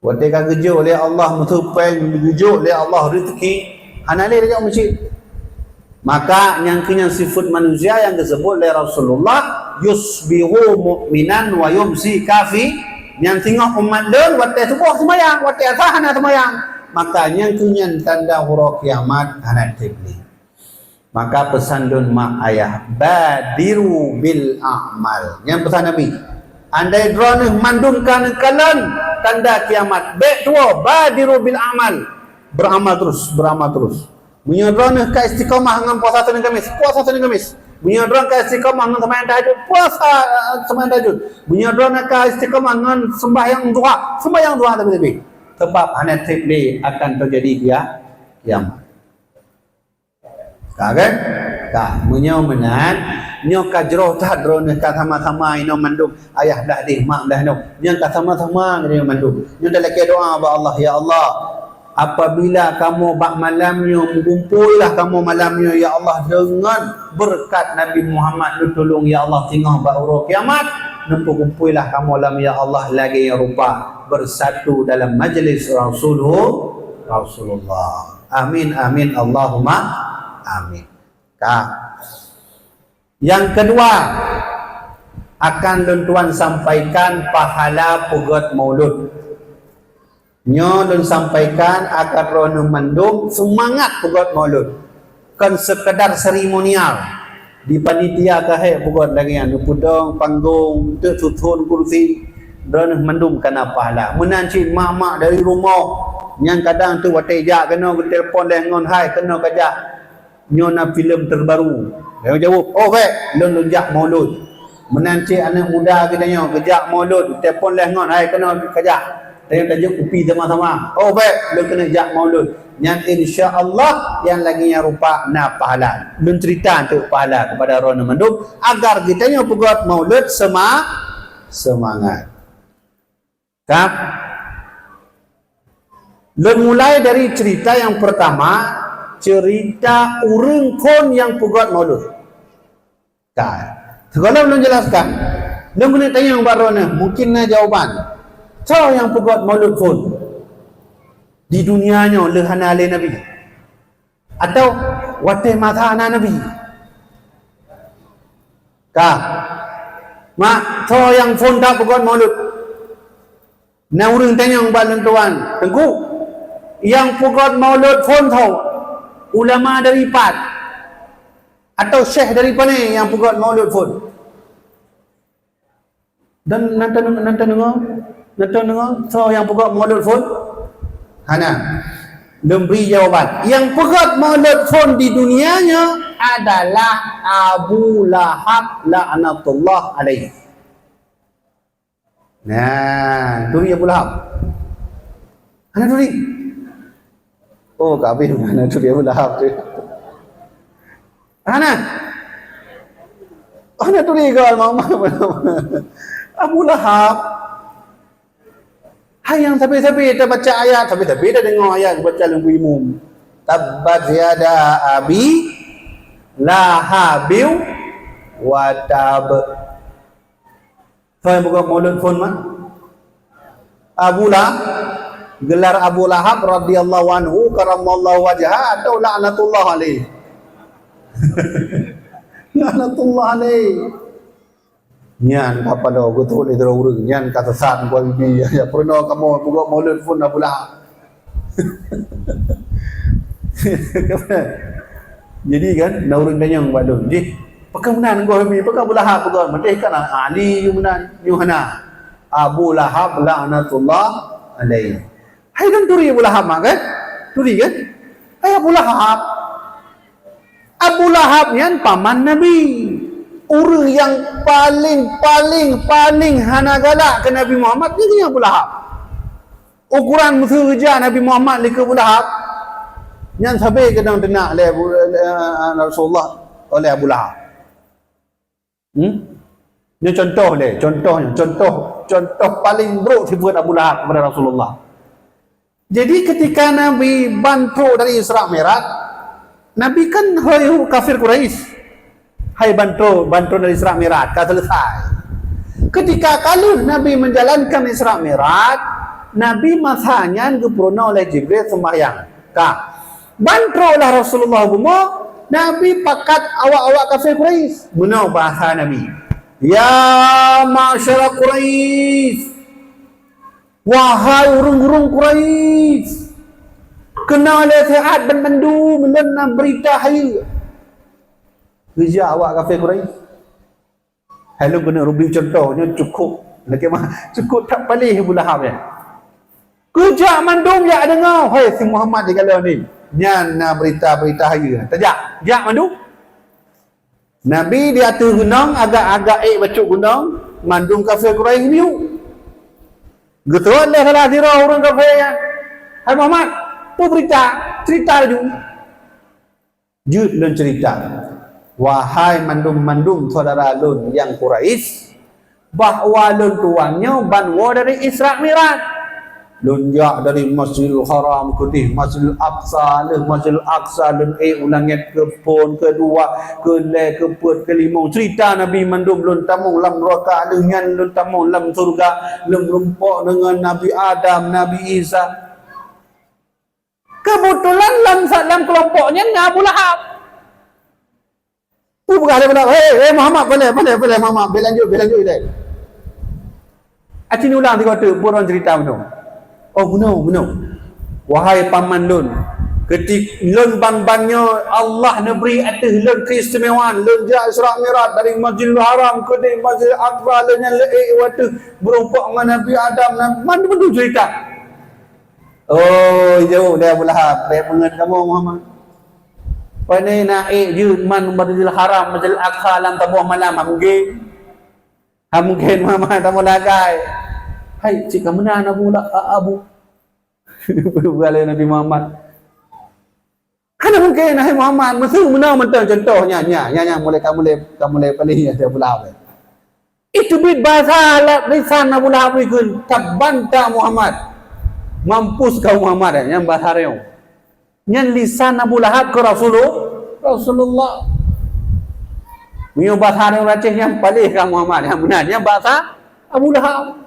Watèe ka geujok lé Allah miseue péng, geujok lé Allah reuzeki, hana lé tajak meuseujid. Maka nyang keu nyan sifeuet manusia nyang geuseubut lé Rasulullah, "Yusbihu mu'minan wa yumsi kafi-," nyan singoh umat lôn watèe suboh seumayang, watèe asa hana seumayang. Maka nyang keu nyan tanda uroe kiamat hana trép lé. Maka peusan lôn mak ayah, "Badiru bil a'mal." Nyan peusan Nabi. Andai droeneuh mandum ka neukalon tanda kiamat, bèk tuwoe, "Badiru bil a'mal." Beramal terus, beramal terus. Meunyoe droeneuh ka istiqamah ngon puasa Senin Kamis, puasa Senin Kamis. Meunyoe droeneuh ka istiqamah ngon seumayang tahajud, puasa, eh, seumayang tahajud. Meunyoe droeneuh ka istiqamah ngon sembahyang duha, sembahyang duha tapi-tapi. Sebab hana trép lé akan teujadi kia-, kiamat. Ka kan? Ka, meunyoe meunan, nyoe ka jroh that droeneuh ka sama-sama inoe mandum, ayah blah deh, mak blah noe. Nyan ka sama-sama nyoe mandum. Nyoe talakèe doa bak Allah, "Ya Allah, Apabila kamoe bak malam nyoe, meukumpuilah kamoe malam nyoe, ya Allah, deungon beureukat Nabi Muhammad neutulông, ya Allah, singoh bak uroe kiamat, neupeukumpuilah kamoe lam, ya Allah, lagée nyang rupa, beusatu dalam majlis Rasulu-, Rasulullah. Amin, amin, Allahumma amin. Ka. Nyang keudua, akan lôn tuan sampaikan pahala peugét maulud. Nyoe lôn sampaikan agar droeneuh mandum seumangat peugét maulud. Kon seukeudar seremonial. Di panitia ka hék peugét lagée nyan, neupeudong panggong, teuk susun kursi, droeneuh mandum kana pahala. Meunan cit mak-mak dari rumoh, nyang kadang teuk watée jak keunoe geutelepon lé ngon, "Hai, keunoe ka jak." Nyoe na filem terbaru. Laju jaweueb, "Oh, bék, lôn, lôn jak maulud." Meunan cit aneuk muda geutanyoe geujak maulud, telepon lé ngon, "Hai, keunoe ka jak." Tanyoe tajok kupi sama-sama. "Oh, bék, lôn keuneuk jak maulud." Nyan insya Allah nyang lagée nyang rupa na pahala. Lôn cerita untuk pahala kepada droeneuh mandum agar geutanyoe peugét maulud sema-, semangat. Ka. Lôn mulai dari cerita nyang pertama, cerita ureuëng phon nyang peugét maulud. Ka. Sigohlom lôn jelaskan, lôn keuneuk tanyong bak droeneuh, mungkin na jawaban. Soe nyang peugét maulud phon? Di dunia nyoe lheueh hana lé Nabi? Atau watée masa hana Nabi? Ka. Mak, soe nyang phon that peugét maulud? Na ureuëng tanyong bak lôn tuan, "Teungku, nyang peugét maulud phon soe? Ulama dari pat? Atau syekh dari pane nyang peugét maulud phon?" Dan nan tadeungoe, nan tadeungoe, nan tadeungoe, soe nyang peugét maulud phon? Hana. Lôn bri jawaban. Nyang peugét maulud phon di dunia nyoe adalah Abu Lahab laknatullah alaihi. Nah, turi Abu Lahab. Hana turi. Oh, ka habéh hana turi Abu Lahab tu. Hana. Hana turi keu almarhum Abu Lahab. Hai nyang sabe-sabe tabaca ayat, sabe-sabe tadeungoe ayat baca lam imum. Tabbat yada abi lahabin wa tab. Soe nyang peugét maulud phon, mak? Abu Lahab, gelar Abu Lahab radhiyallahu anhu karamallahu wajha atau laknatullah alaih? Laknatullah alaih. Nyan ka paloe geutrok lé droe ureuëng, nyan ka sesat buat bibi. Ya, peurunoe kamoe peugét maulud phon Abu Lahab. Jadi kan, na ureuëng tanyong bak lôn, "Jih, pakon meunan goh mi? Pakon Abu Lahab peugét? Maté kan Ali meunan, nyoe hana." Abu Lahab laknatullah alaih. Hai kan turi Abu Lahab mak kan? Turi kan? Hai Abu Lahab. Abu Lahab nyan paman Nabi. Ureuëng nyang paleng, paleng, paleng hana galak keu Nabi Muhammad nyan Abu Lahab. Ukoran meuseuja Nabi Muhammad likot Abu Lahab, nyan sabe keudong teunak lé Abu, lé, eh, Rasulullah oleh Abu Lahab. Hmm? Nyoe contoh lé, contoh, contoh, contoh paling buruk sifat Abu Lahab kepada Rasulullah. Jadi ketika Nabi ban trok dari Isra Mi'raj, Nabi kan hôi kafir Quraisy. Hai ban trok, ban trok dari Isra Mi'raj, ka selesai. Ketika ka lheueh Nabi menjalankan Isra Mi'raj, Nabi masa nyan geupeurunoe oleh Jibril sembahyang. Ka. Ban trok lah Rasulullah bumoe, Nabi pakat awak-awak kafir Quraisy. Meunoe bahasa Nabi, "Ya ma'syara Quraisy, wahai ureuëng-ureuëng Quraisy, keunoe lé sihat ban mandum, lôn na beurita hayeue." Geujak awak kafir Quraisy. Hai lôn keuneuk reubri contoh, nyoe cukup, lakée mah, cukup that paléh Abu Lahab nyan. Geujak mandum jak deungoe, "Hai si Muhammad di galon ni, nyan na beurita-beurita hayeue." Tajak, jak mandum. Nabi di ateueh gunong, agak-agak ék bacut gunong, mandum kafir Quraisy miyueb. Geutrok lé salah sidroe ureuëng kafir nyan, "Hai Muhammad, peue beurita? Cerita laju." Jeuet lôn cerita, wahai mandum-mandum syedara lôn nyang Quraisy, bahwa lôn tuan nyoe ban woe dari Isra Mi'raj. Lôn jak dari Masjidil Haram keudeh Masjidil Aqsa, lheueh Masjidil Aqsa lôn ék u langét keu phon, keudua, keulhèe, keupeuet, keulimong. Cerita Nabi mandum lôn tamong lam neuraka, lheueh nyan lôn tamong lam syeuruga, lôn meurumpok deungon Nabi Adam, Nabi Isa. Keubeutulan lam sa-, lam keulompok nyan na Abu Lahab. Peugah lé Abu Lahab, "Hei, hei Muhammad, boleh, boleh, boleh Muhammad, bèk lanjut, bèk lanjut ilèe." Aci ulang sigoe teuk, peue lôn cerita meunyoe. Oh, meunyoe, meunyoe. Wahai paman lôn, keutik-, lôn ban-ban nyoe Allah neubri ateueh lôn keuistimewaan, lôn jak Isra Mi'raj dari Masjidil Haram keudeh Masjidil Aqsa, lôn nyan leuék watèe meurumpok ngon Nabi Adam, na mandum-mandum cerita. Oh, jaweueb lé Abu Lahab, "Bèk peungeut kamoe Muhammad. Pane na ék jeuet man Masjidil Haram, Masjidil Aqsa lam saboh malam, hana mungken. Hana mungken Muhammad, kamoe lagai." Hai, cit ka meunan Abu La-, a-, Abu. Peugah lé Nabi Muhammad. Hana mungken, hai Muhammad, meuseu meunoe mantong contoh nyan, nyan, nyan, nyan mulai ka mulai, ka mulai paléh Abu Lahab. Itu bit bahasa la-, lisan Abu Lahab ikheun, "Tabban ta Muhammad." Mampus kau Muhammad, eh, nyan bahasa Riau. Nyan lisan Abu Lahab keu Rasulullah, Rasulullah. Meunyoe bahasa Riau Aceh nyan paléh ka Muhammad, nyan meunan, nyan bahasa Abu Lahab.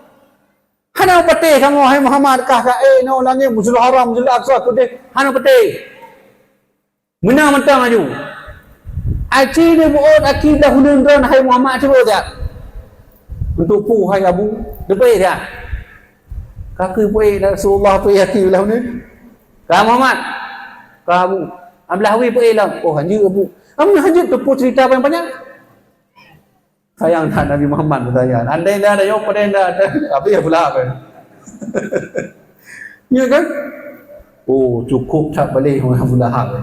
"Hana patéh kamoe, hai Muhammad, kah ka ék nyoe langét Masjidil Haram, Masjidil Aqsa keudeh, hana patéh." Meunan mantong laju. Aci neubeuôt aki blah uneuen droe, hai Muhammad, cuba jak. Untuk peue, hai Abu? Neupeuék jak. Ka keuh peuék, ya Rasulullah, peuék aki blah uneuen. Ka Muhammad. Ka Abu. Ablah wie peuék lom. Oh, hanjeuet Abu. Kamu hanjeuet teupeu cerita panjang-panjang. Sayang that Nabi Muhammad beutanya. Andai dah ada nyoe, padahai dah ada. Habis Abu Lahab kan? Ya kan? Oh, cukup that paléh Abu Lahab.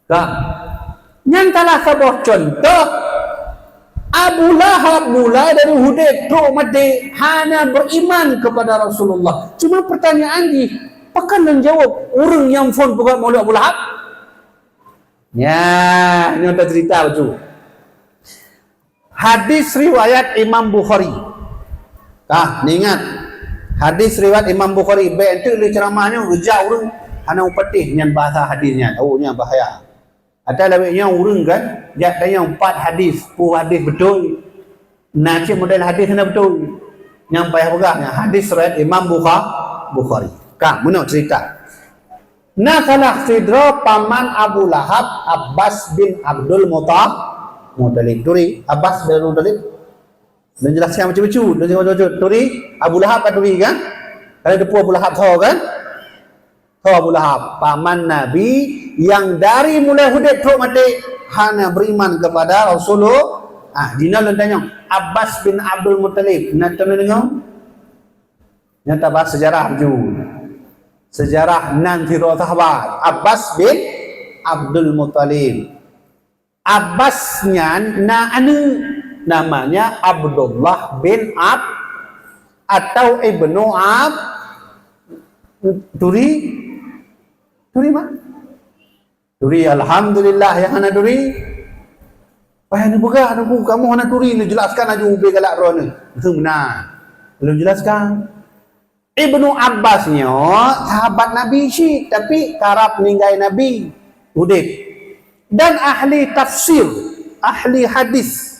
Kan? Nyan salah saboh contoh Abu Lahab mulai dari udép trok maté hana beriman kepada Rasulullah. Cuma pertanyaan jih, pakon lôn jaweueb ureuëng nyang phon peugah maulud Abu Lahab? Nya, nyoe tacerita bacut. Hadis riwayat Imam Bukhari. Ah, ingat. Hadis riwayat Imam Bukhari. Bèk enteuk lé ceramah nyoe geujak ureuëng hana mupatéh nyan bahasa hadis nyan. Oh, nyan bahaya. Ata lawét nyoe ureuëng kan, jak tanyong pat hadis, peue hadis beutôi. Na cit model hadis hana beutôi. Nyang payah peugah nyan hadis riwayat Imam Bukha-, Bukhari. Ka, meunoe cerita. Na salah sidroe paman Abu Lahab, Abbas bin Abdul Muta-, Muttalib. Turi, Abbas bin Abdul Muttalib. Lôn jelaskan bacut-bacut, lôn jelaskan bacut-bacut. Turi, Abu Lahab ka turi kan? Kalian teupeue Abu Lahab tho kan? Tho Abu Lahab, paman Nabi nyang dari mulai udép trok maté hana beriman kepada Rasulullah. Ah, jinoe lôn tanyong, Abbas bin Abdul Muttalib, na tadeungoe? Nyan tabahas seujarah laju. Seujarah nan sidroe sahabat, Abbas bin Abdul Muttalib. Abbas nyan na aneuk, namanya Abdullah bin Ab atau Ibnu Ab, turi, turi mak? Turi, alhamdulillah nyang hana turi. Payah neupeugah, neupeugah kamoe hana turi, neujelaskan laju ubé galak droeneuh. Meunan. Lôn jelaskan. Ibnu Abbas nyoe sahabat Nabi cit, tapi karab ninggai Nabi udép. Dan ahli tafsir, ahli hadis.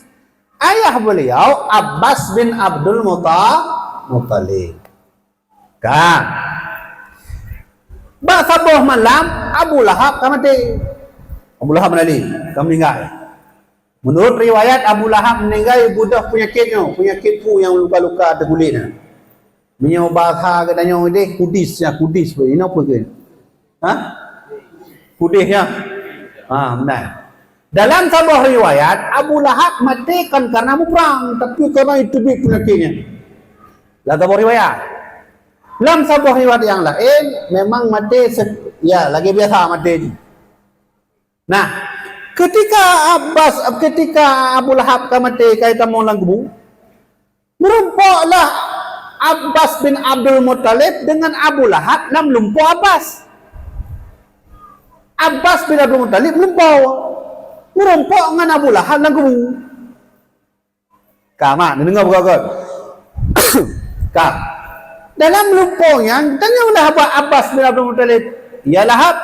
Ayah beliau Abbas bin Abdul Muta-, Muttalib. Ka. Bak saboh malam, Abu Lahab ka maté. Abu Lahab meunali, ka meuninggai. Meunurot riwayat, Abu Lahab meuninggai beudôh peunyakét nyoe, peunyakét peue nyang luka-luka ateueh kulét nyan. Meunyoe bahasa geutanyoe deh, kudis, ya, kudis pun. Inoe peue keuh? Ha? Kudis, ya? Ha, meunan. Dalam saboh riwayat, Abu Lahab maté kon karena muprang, tapi karena iteubiet peunyakét nyan. Lam saboh riwayat. Lam saboh riwayat nyang laén, memang maté se-, ya, lagèe biasa maté jih. Nah, ketika Abbas, ketika Abu Lahab ka maté, ka jitamong lam kubu, meurumpoklah Abbas bin Abdul Muttalib dengan Abu Lahab lam lumpoe Abbas. Abbas bin Abdul Muttalib lumpoe, meurumpok ngon Abu Lahab lam kubu. Ka, mak, neudeungoe beugöt-göt. Ka. Dalam lumpoe nyan, tanyong lé Abbas bin Abdul Muttalib, "Ya Lahab,"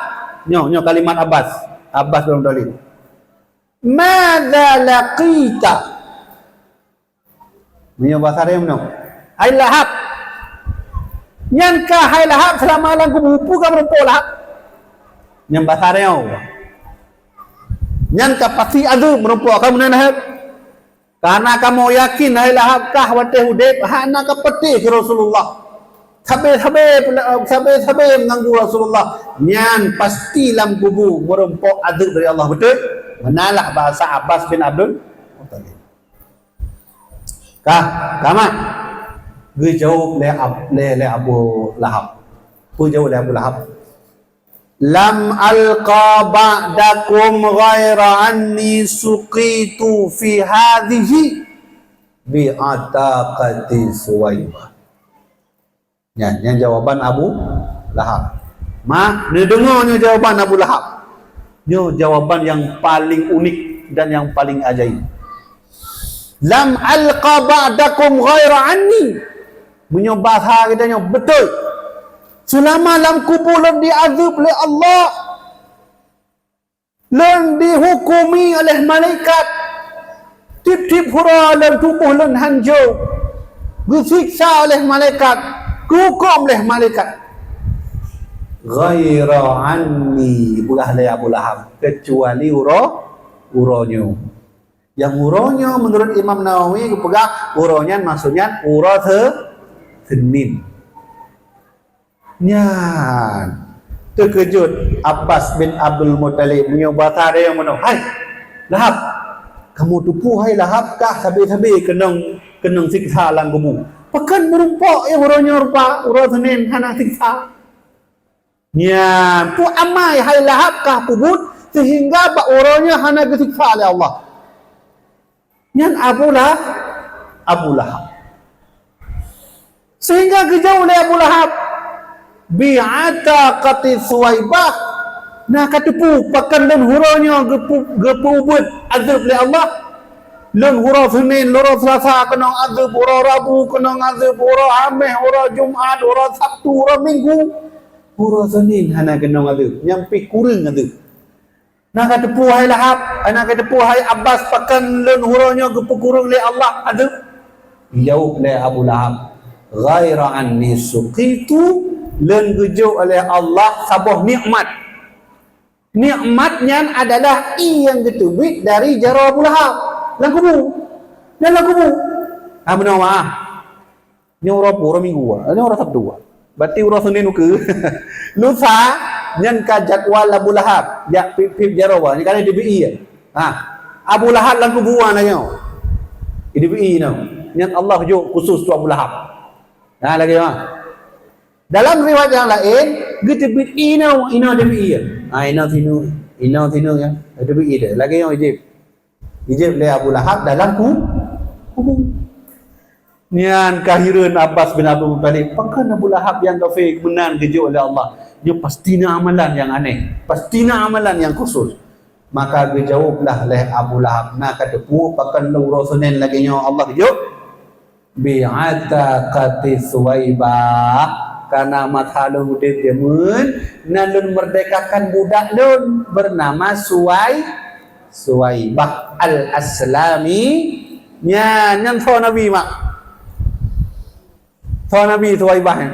nyoe, nyoe kalimat Abbas, Abbas bin Abdul Muttalib, "Madza laqita?" Meunyoe basa Arab nyoe, "Hai Lahab, nyan ka hai Lahab seulama lam kubu, peue ka meureumpok Lahab?" Nyan basa Arab nyoe, "Nyan ka pasti azeub meureumpok, ka meunan Lahab?" Karena kamoe yakin hai Lahab kah watée udeb hana ka peuteh keu Rasulullah. Sabe-sabe, sabe-sabe meuganggu Rasulullah. Nyan pasti lam kubu meureumpok azeub dari Allah, beutôi? Meunalah bahasa Abbas bin Abdul Muttalib. Kah, kamat. Geujaweueb lé Ab-, lé, lé Abu Lahab. Peue jaweueb lé Abu Lahab? "Lam alqa ba'dakum ghaira anni suqitu fi hadhihi bi ataqati Suwaibah." Nyan, nyan jawaban Abu Lahab. Mak, neudeungoe nyoe jawaban Abu Lahab. Nyoe jawaban nyang paling unik dan nyang paling ajaib. "Lam alqa ba'dakum ghaira anni." Meunyoe bahasa geutanyoe beutôi, seulama lam kubu lôn diazeub lé Allah, lôn dihukumi oleh malaikat, tieb-tieb uroe lôn tuboh lôn hanco, geusiksa oleh malaikat, geuhuköm oleh malaikat. Ghaira anni, peugah lé Abu Lahab, keucuali uroe, uroe nyoe. Nyang uroe nyoe, meunurot Imam Nawawi geupeugah, uroe nyan maksud nyan uroe se-, Senin. Nyan, teukeujot Abbas bin Abdul Muttalib meunyoe basa Arab meunoe, "Hai Lahab, kamoe teupeue hai Lahab kah sabe-sabe keunong, keunong siksa lam kubu. Pakon meurumpok nyang uroe nyoe rupa uroe Senin hana siksa?" Nyan, peue amai hai Lahab kah peubuet sehingga bak uroe nyoe hana geusiksa lé Allah? Nyan Abu Lah-, Abu Lahab. Sehingga geujaweueb lé Abu Lahab, "Bi ataqati Suwaibah, na ka teupeue pakon lôn uroe nyoe geupeu-, geupeubuet azeub lé Allah? Lôn uroe Senin, lôn uroe Selasa keunong azeub, uroe Rabu keunong azeub, uroe Hameh, uroe Jumat, uroe Sabtu, uroe Minggu. Uroe Senin hana keunong azeub, nyan pih kureueng azeub. Na ka teupeue hai Lahab, na ka teupeue hai Abbas, pakon lôn uroe nyoe geupeukureueng lé Allah azeub?" Jaweueb lé Abu Lahab, "Ghaira anni suqitu, lôn geujok oleh Allah saboh nikmat." Nikmat nyan adalah ié nyang geuteubiet dari jaroe Abu Lahab lam kubu. Nyan lam kubu. Ah, meunoe, ah. Nyoe uroe peue? Uroe Minggu, ah. Nyoe uroe Sabtu, ah. Berarti uroe Senin ukeue. Lusa, nyan ka jadwal Abu Lahab. Jak pip-pip jaroe, nyan ka lheueh dibri ié. Ha. Abu Lahab lam kubu, ah, lagée nyoe. Dibri ié nyoe. Nyan Allah jok khusus keu Abu Lahab. Ha, lagée nyoe. Dalam riwayat nyang laén, geuteubiet inoe, inoe dibri ié. Ha, inoe sinoe, inoe sinoe, ya. Geuteubiet ié. Lagée nyoe jép. Jijép lé Abu Lahab dalam ku-, kubu. Nyan ka hireuen Abbas bin Abdul Muttalib, "Pakon Abu Lahab nyang kafé meunan geujok lé Allah? Nyoe pasti na amalan nyang aneh, pasti na amalan nyang khusus." Maka geujaweueb lah lé Abu Lahab, "Na ka teupeue pakon lôn uroe Senin lagée nyoe Allah geujok?" "Bi ataqati Suwaibah, karena masa lôn udeb jameun, na lôn meurdekakan budak lôn beunama Suwai-, Suwaibah Al-Aslami." Nyan, nyan soe Nabi, mak? Soe Nabi Suwaibah nyan?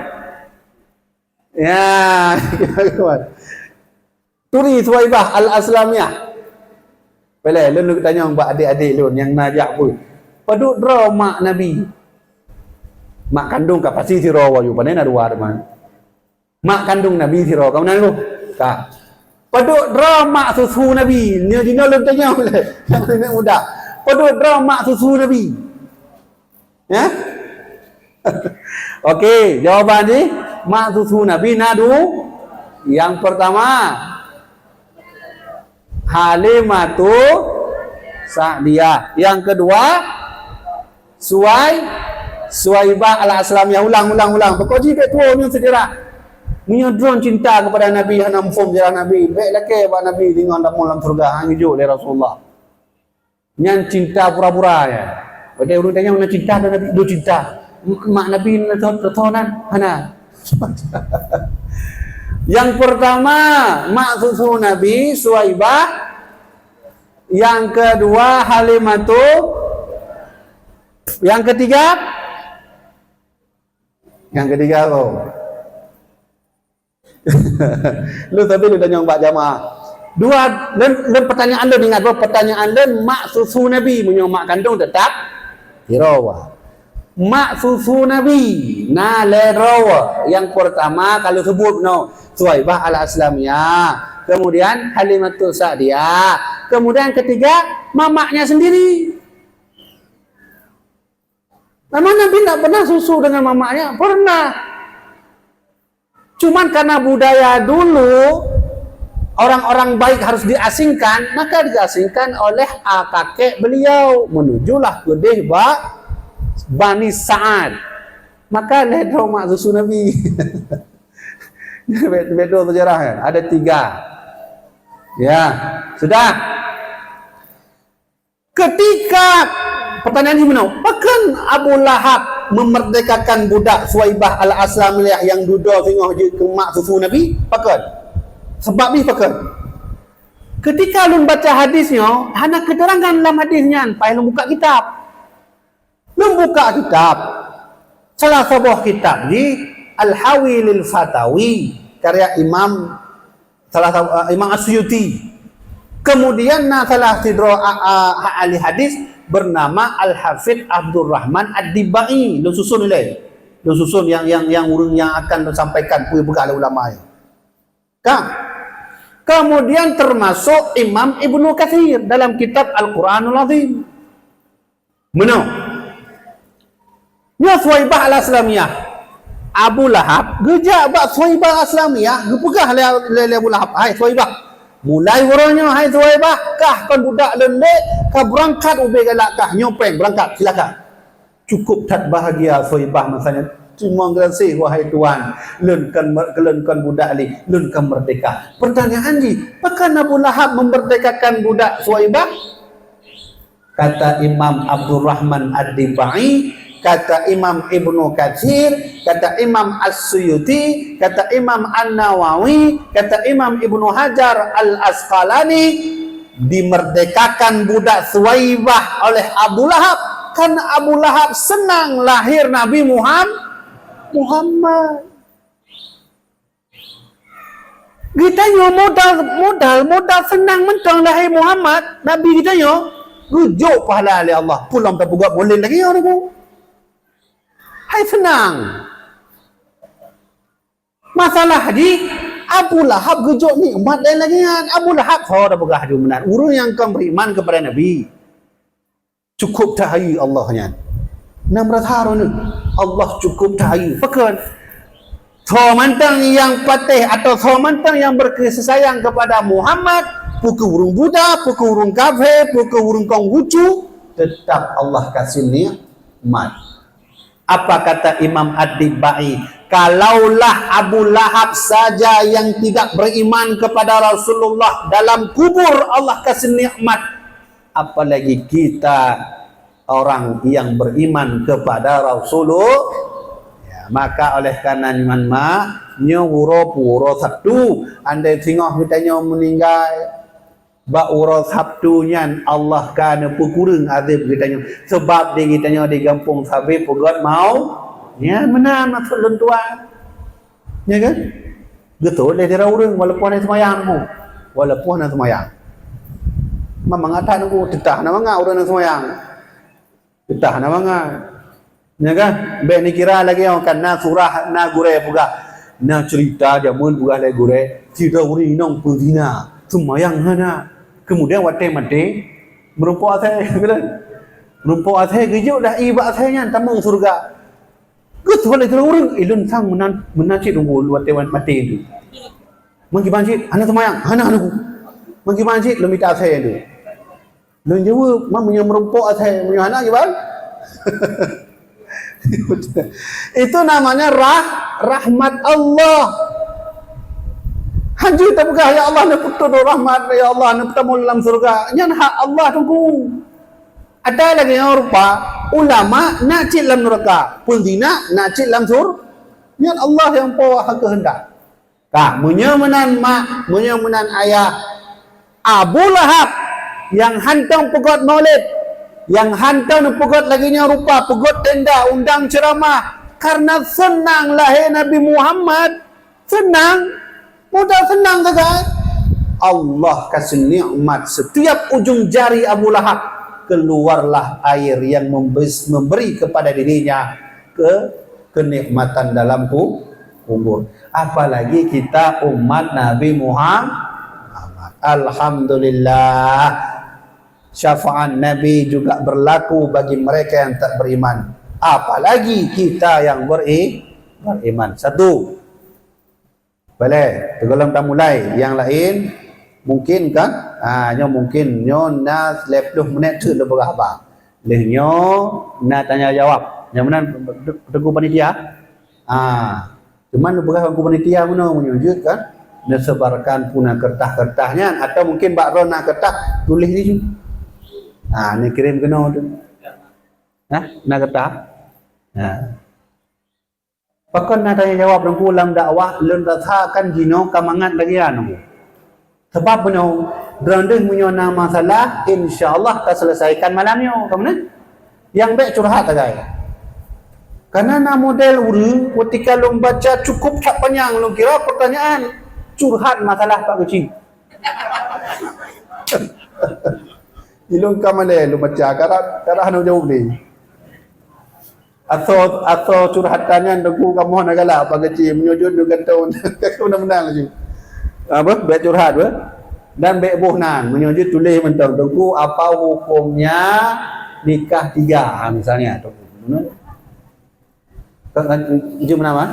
Ya, turi Suwaibah Al-Aslamiyah. Peulée lôn neuk tanyong bak adék-adék lôn nyang na jak peue. Padub droe mak Nabi? Mak kandong ka pasti sidroe, wayu pane na dua teuma. Mak kandong Nabi sidroe, ka meunan lôn? Ka. Padub droe mak susu Nabi? Nyoe jinoe lôn tanyong lé nyang muda. Padub droe mak susu Nabi? Ya? Oke, jawaban jih, mak susu Nabi na du-, yang pertama, Halimatu Sa'diyah. Yang kedua, Suwai-, Suwaibah Al-Aslamiyah. Ulang, ulang, ulang. Pokok jih bèk tuwo nyoe sejarah. Meunyoe droen cinta kepada Nabi, hana muphom sejarah Nabi, bèk lakèe bak Nabi deungon tamong lam syeuruga, han geujok lé Rasulullah. Nyan cinta pura-pura nyan. Watèe ureueng tanyong na cinta keu Nabi, dum cinta. M-, mak Nabi na tho-, tho-, tho nan? Hana. Yang pertama, mak susu Nabi, Suwaibah. Yang kedua, Halimatu. Yang ketiga? Yang ketiga, oh. Lôn sabe lôn tanyong bak jamaah. Dua, lôn, lôn pertanyaan lôn, ingat bah, pertanyaan lôn mak susu Nabi, meunyoe mak kandong tetap droe. Mak susu Nabi na lhèe droe. Yang pertama kalau sebut no, Suwaibah Al-Aslamiyah, kemudian Halimatus Sa'diyah, kemudian ketiga mamaknya sendiri. Memang Nabi tidak pernah susu dengan mamaknya? Pernah. Cuman karena budaya dulu orang-orang baik harus diasingkan, maka diasingkan oleh, ah, kakek beliau menujulah keudeh bak Bani Sa'ad. Maka lhèe droe mak susu Nabi. Beda sejarah kan? Ada tiga. Ya, sudah. Ketika pertanyaan jih meunoe, pakon Abu Lahab memerdekakan budak Suwaibah Al-Aslamiyah nyang dudoe singoh jeuet keu mak susu Nabi? Pakon? Sabab jih pakon? Ketika lôn baca hadis nyoe, hana keterangan lam hadis nyan, payah lôn buka kitab. Lôn buka kitab, salah saboh kitab jih Al-Hawi lil Fatawi, karya Imam salah sa-, eh, Imam As-Suyuti. Kemudian na salah sidroe a-, a-, ahli hadis bernama Al-Hafidh Abdurrahman Ad-Dibai. Lôn susun ilèe. Lôn susun nyang, nyang, nyang ureueng nyang akan lôn sampaikan peue peugah lé ulama nyan. Ka. Kemudian termasuk Imam Ibnu Katsir dalam kitab Al-Quranul Azim. Meunoe. Nyoe Suwaibah Al-Aslamiyah. Abu Lahab geujak bak Suwaibah Al-Aslamiyah, geupeugah lé, lé, lé Abu Lahab, "Hai Suwaibah, mulai uroe nyoe, hai Suwaibah, kah kon budak lôn lé, ka beurangkat ubé galak kah, nyoe péng beurangkat, silakan." Cukup that bahagia Suwaibah masa nyan. "Terima kasih, wahai Tuan, lôn kon mer-, lôn kon budak lé, lôn ka merdeka." Pertanyaan jih, pakon Abu Lahab memerdekakan budak Suwaibah? Kata Imam Abdurrahman Ad-Dibai, kata Imam Ibnu Katsir, kata Imam As-Suyuti, kata Imam An-Nawawi, kata Imam Ibnu Hajar Al-Asqalani, dimerdekakan budak Suwaibah oleh Abu Lahab. Kan Abu Lahab senang lahir Nabi Muham-, Muhammad. Geutanyoe modal, modal, modal seunang mantong lahé Muhammad, Nabi geutanyoe, geujok pahala lé Allah. Peue lom tapeugah boleh lagèe nyoe, Teungku. Hai seunang. Masalah jih, Abu Lahab geujok nikmat laén lagèe nyan. Abu Lahab, ho tapeugah laju meunan. Ureueng nyang kon beriman kepada Nabi. Cukup that hayeue Allah nyan. Na meurasa droeneuh, Allah cukup that hayeue. Pakon? Soe mantong nyang patéh atau soe mantong nyang berkasih sayang kepada Muhammad, peu keuh ureueng Buddha, peu keuh ureueng kafé, peu keuh ureueng Konghucu, tetap Allah kasih nikmat. Apa kata Imam Ad-Dibai? Kalaulah Abu Lahab saja yang tidak beriman kepada Rasulullah, dalam kubur Allah kasih nikmat, apalagi kita orang yang beriman kepada Rasulullah. Ya, maka oleh karena nyan mak, nyoe uroe pu-, uroe Sabtu, andai singoh geutanyoe meuninggai bak uroe Sabtu nyan, Allah ka neupeukureueng azab geutanyoe. Sebab di geutanyoe di gampông sabe peugöt mau, nyan meunan maksud lôn tuan. Ya kan? Beutôi lé sidroe ureueng walaupun hana seumayang, walaupun hana seumayang. Memang that nunggu, teutap hana mangat ureueng hana seumayang. Teutap hana mangat. Ya kan? Bèk neukira lagèe nyoe kan na surah, na gurèe peugah. Na cerita jameun peugah lé gurèe, sidroe ureueng inong peuzina, seumayang hana. Kemudian watèe maté, meurumpok asèe, meurumpok asèe geujok dah ié bak asèe nyan tamong syeuruga. Geutuan lé sidroe ureueng, "Eh, lôn sang meunan, meunan cit nunggu watèe maté tu. Meukiban cit, hana seumayang, hana, hana ku. Meukiban cit, lôn mita asèe tu. Lôn jaweueb, ma meunyoe meurumpok asèe, meunyoe hana kiban?" Itu namanya rah-, rahmat Allah. Hanjeuet tapeugah, "Ya Allah, neupeutrôn rahmat, ya Allah, neupeutamong lam syeuruga." Nyan hak Allah, Teungku. Ada lagèe nyoe rupa, Ulama na cit lam nuraka, peuzina na cit lam sur-, nyan Allah nyang po keuheundak. Ka, meunyoe meunan mak, meunyoe meunan ayah, Abu Lahab nyang hantom peugöt maulid, nyang hantom peugöt lagèe nyoe rupa, peugöt tenda, undang ceuramah, karena seunang lahé Nabi Muhammad, seunang, mudah seunang sagai. Allah kasih nikmat setiap ujung jari Abu Lahab, keluarlah air yang membes-, memberi kepada dirinya ke-, kenikmatan dalam ku-, kubur. Apalagi kita umat Nabi Muhammad. Alhamdulillah. Syafaat Nabi juga berlaku bagi mereka yang tak beriman. Apalagi kita yang beri-, beriman. Satu. Boleh, teugohlom tamulai. Yang lain, mungkin kan? Ha, nyoe mungkin, nyoe na lhèe ploh minèt teuk lôn peugah haba. Lheuh nyoe na tanya jawab. Nyang meunan, Teungku Panitia? Ha, cuman lôn peugah Teungku Panitia meunoe, meunyoe jeuet kan? Neusebarkan puna kertas-kertas nyan. Atau mungkin bak droe na kertas, tuléh di situ. Ha, neukirém keunoe tu. Nah, na kertas? Ha. Pakon na tanya jawab Teungku lam dakwah, lôn rasakan jinoe ka mangat lagèe nyan Teungku. Sabab bunoe, droeneuh meunyoe na masalah, insya Allah taseulesaikan malam nyoe, ka meunan? Nyang bèk curhat sagai. Karena na model ureueng, ketika lôn baca cukup that panyang lôn kira pertanyaan, curhat masalah Pak Geuchik. Ilôn ka malèe lôn baca, karap, karap hana jaweueb lé. Asoe, asoe curhatan nyan Teungku kamoe hana galak Pak Geuchik, meunyoe jeuet neugantung, gantung meunan-meunan laju. Apa? Bèk curhat, apa? Dan bèk boh nan, meunyoe jeuet tuléh mantong, Teungku, apa hukumnya nikah tiga, ha, misalnya, Teungku. Ka, ka, jeuet meunan, ha?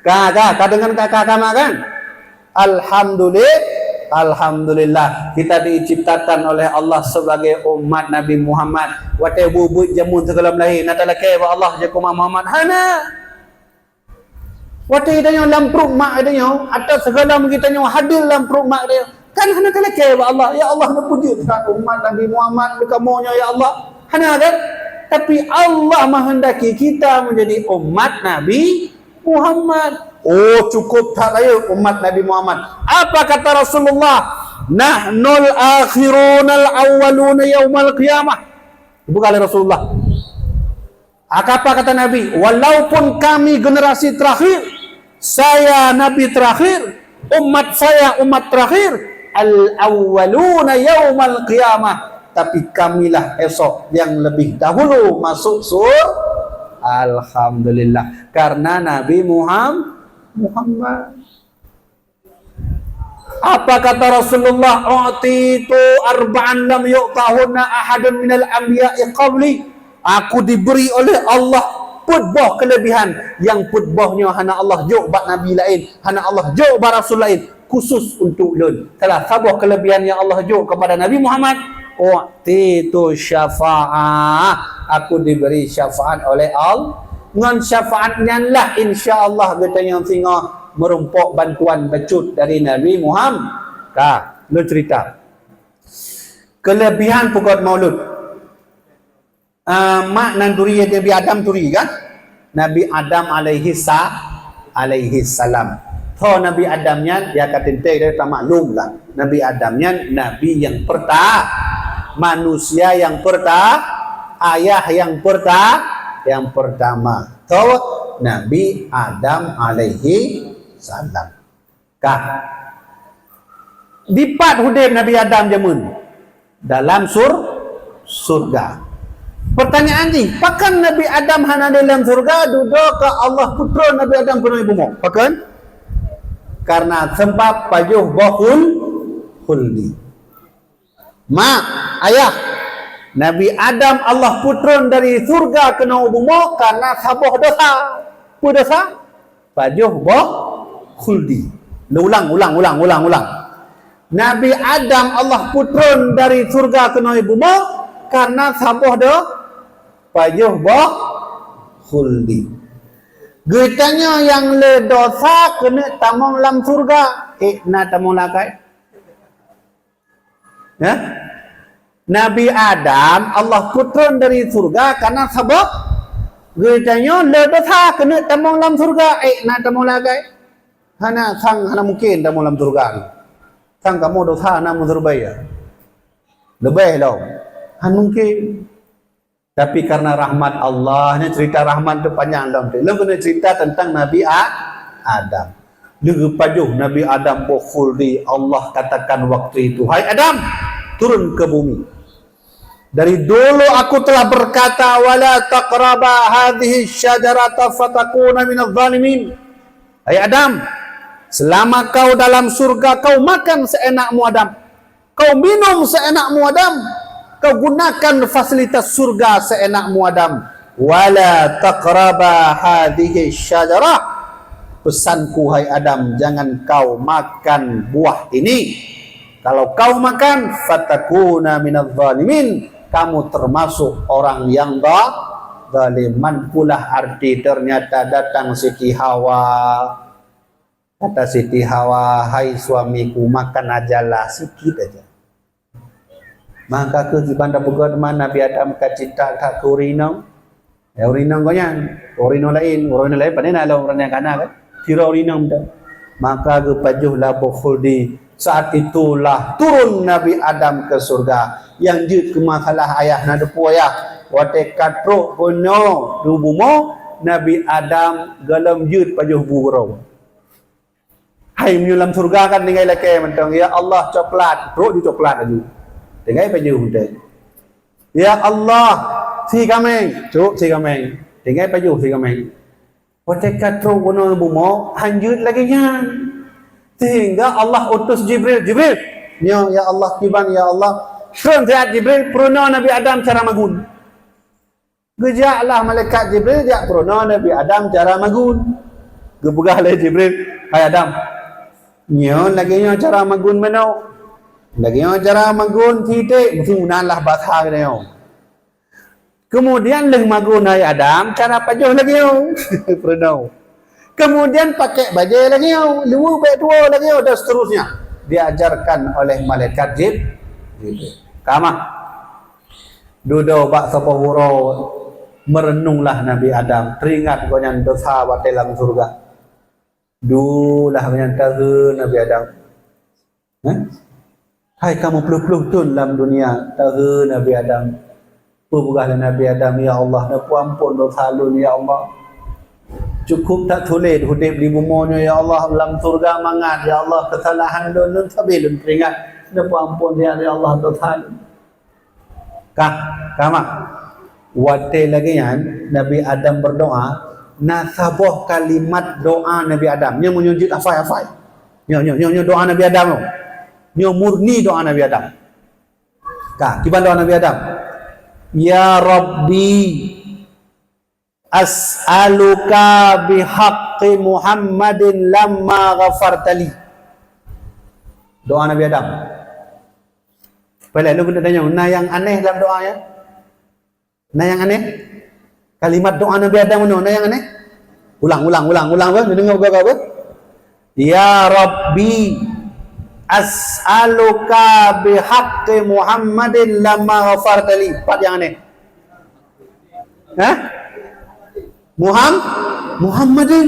Ka, ka, ka deungon ka, ka, ka mak kan? Alhamdulillah, alhamdulillah, kita diciptakan oleh Allah sebagai umat Nabi Muhammad. Watèe buet-buet jameun sigohlom lahé, na talakèe bak Allah, jak umat Muhammad? Hana. Watèe geutanyoe lam pruet mak geutanyoe, atau sigohlom geutanyoe hadir lam pruet mak geutanyoe, kan hana talakèe bak Allah, "Ya Allah, neupeujeuet that umat Nabi Muhammad keu kamoe nyoe, ya Allah." Hana kan? Tapi Allah menghendaki kita menjadi umat Nabi Muhammad. Oh, cukup that rayeuk umat Nabi Muhammad. Apa kata Rasulullah? "Nahnul akhirunal awwaluna yaumal qiyamah." Bukan Rasulullah. Apa kata Nabi? "Walaupun kami generasi terakhir, saya Nabi terakhir, umat saya umat terakhir, al-awwaluna yaumal qiyamah, tapi kamilah esok yang lebih dahulu masuk sur-," Alhamdulillah, karena Nabi Muham-, Muhammad. Apa kata Rasulullah? "U'titu arba'an lam yu'tahunna ahadun minal anbiya'i qabli." Aku diberi oleh Allah peuet boh kelebihan nyang peuet boh nyoe hana Allah jok bak nabi laén, hana Allah jok bak rasul laén, khusus untuk lôn. Salah saboh kelebihan nyang Allah jok kepada Nabi Muhammad, "U'titu syafa'ah." Aku diberi syafaat oleh Allah. Ngon syafaat nyan lah, insya Allah, geutanyoe singoh meurumpok bantuan bacut dari Nabi Muhammad. Ka, lôn cerita. Kelebihan peugöt maulud. Ah, mak nan turi, Nabi Adam turi kan? Nabi Adam alaihi sa-, alaihi salam. Tho Nabi Adam nyan, ya ka teuntèe dah tamaklum lah. Nabi Adam nyan nabi nyang perta-, manusia nyang perta-, ayah nyang perta-, nyang pertama. Tho Nabi Adam alaihi salam. Ka. Dipat udép Nabi Adam jameun? Dalam sur-, surga. Pertanyaan jih, pakon Nabi Adam hana di dalam surga, dudoe ka Allah peutrön Nabi Adam keunoe bumoe? Pakon? Karena sebab pajoh boh khul-, khuldi. Mak, ayah, Nabi Adam Allah peutrön dari surga keunoe bumoe karena saboh dosa. Peue dosa? Pajoh boh khuldi. Ulang, ulang, ulang, ulang, ulang. Nabi Adam Allah peutrön dari surga keunoe bumoe karena saboh do-, pajoh boh khuldi. Geutanyoe nyang le dosa keuneuk tamong lam surga. Eh, na tamong lakai? Ya? Nabi Adam, Allah peutrön dari syeuruga karena sabab geutanyoe le desya keuneuk tamong lam syeuruga, eh, na tamong lagai. Hana sang, hana mungkin tamong lam syeuruga. Sang kamoe desya hana meuseureubai ya. Leubeh lom. Hana mungkin. Tapi karena rahmat Allah, ni cerita rahmat tu panjang lom tu. Lom kena cerita tentang Nabi A-, Adam. Leugeupajôh Nabi Adam boh khuldi, Allah katakan waktu itu, "Hai Adam, turun ke bumi. Dari dulu aku telah berkata, 'Wala taqraba hadhihi syajarata fatakuna minadh dhalimin.'" Hai Adam, selama kau dalam surga, kau makan seenakmu Adam. Kau minum seenakmu Adam. Kau gunakan fasilitas surga seenakmu Adam. "Wala taqraba hadhihi syajarah." Pesanku, hai Adam, jangan kau makan buah ini. Kalau kau makan, fatakuna minadh dhalimin. Kamu termasuk orang yang za-, zalim. Man pulah arti ternyata datang Siti Hawa. Kata Siti Hawa, "Hai suamiku, makan ajalah sikit aja." Maka keu kiban tapeugah teuma Nabi Adam ka cinta that keu ureueng inong. Ya, ureueng inong gobnyan, ureueng inong laén, ureueng inong laén pane na lom ureueng nyang kana kan? Sidroe ureueng inong mantong. Maka geupajôh laboh khuldi. Saat itulah turun Nabi Adam ke surga. Nyang jeuet keu masalah ayah na teupeue ayah. Watée ka trok keunoe di bumoe, Nabi Adam gohlom jeuet pajôh bu keudroe. Hai, meunyoe lam syeuruga kan tinggai lakée mantong, "Ya Allah, coklat," trok ju coklat laju. Tinggai pajôh mantong. "Ya Allah, sie kaméng," trok sie kaméng. Tinggai pajôh sie kaméng. Watée ka trok keunoe bumoe, han jeuet lagée nyan. Sehingga Allah utus Jibril, "Jibril, nyoe ya Allah, kiban ya Allah." Trön siat Jibril, peurunoe Nabi Adam cara magun. Geujaklah malaikat Jibril jak peurunoe Nabi Adam cara magun. Geupeugah lé Jibril, "Hai Adam, nyoe lagée nyoe cara magun manok. Lagée nyoe cara magun siték, meunan lah basa geutanyoe. Keumudian lheueh magun hai Adam, cara pajôh lagée nyoe." Peurunoe. Keumudian pakék bajée lagée nyoe, luweue bék tuwoe lagée nyoe, dan seterusnya. Diajarkan oleh malaikat Jib-, Jibril. Ka mah. Dudoe bak saboh uroe, meureununglah Nabi Adam, teuingat gobnyan desya watée lam syeuruga. Dulah gobnyan tahe Nabi Adam. Eh? Hai ka meuploh-ploh thon lam dunia, tahe Nabi Adam. Peugah lé Nabi Adam, "Ya Allah, neupeuamphon desya lôn, ya Allah. Cukup that sulet udeb di bumoe nyoe, ya Allah. Lam syeuruga mangat, ya Allah, keusalahan lôn, lôn sabe lôn peuingat. Neupeuamphon, ya Allah, desya lôn." Ka, ka mah. Watée lagée nyan Nabi Adam meudoá, na saboh kalimat doá Nabi Adam. Nyoe meunyoe jeuet hafai-hafai. Nyoe, nyoe, nyoe, nyoe doá Nabi Adam nyoe. Nyoe murni doá Nabi Adam. Ka, kiban doá Nabi Adam. "Ya Rabbi, as'aluka bihaqqi Muhammadin lamma ghafartali." Doá Nabi Adam. Peulai lôn keuneuk tanyong, na nyang aneh lam doá nyan? Na nyang aneh? Kalimat doá Nabi Adam nyoe, na nyang aneh? Ulang, ulang, ulang, ulang, beuh. Neudeungoe, beuh, beuh, beuh. "Ya Rabbi, as'aluka bihaqqi Muhammadin lamma ghafartali." Pat nyang aneh? Hah? Muham-, Muhammadin.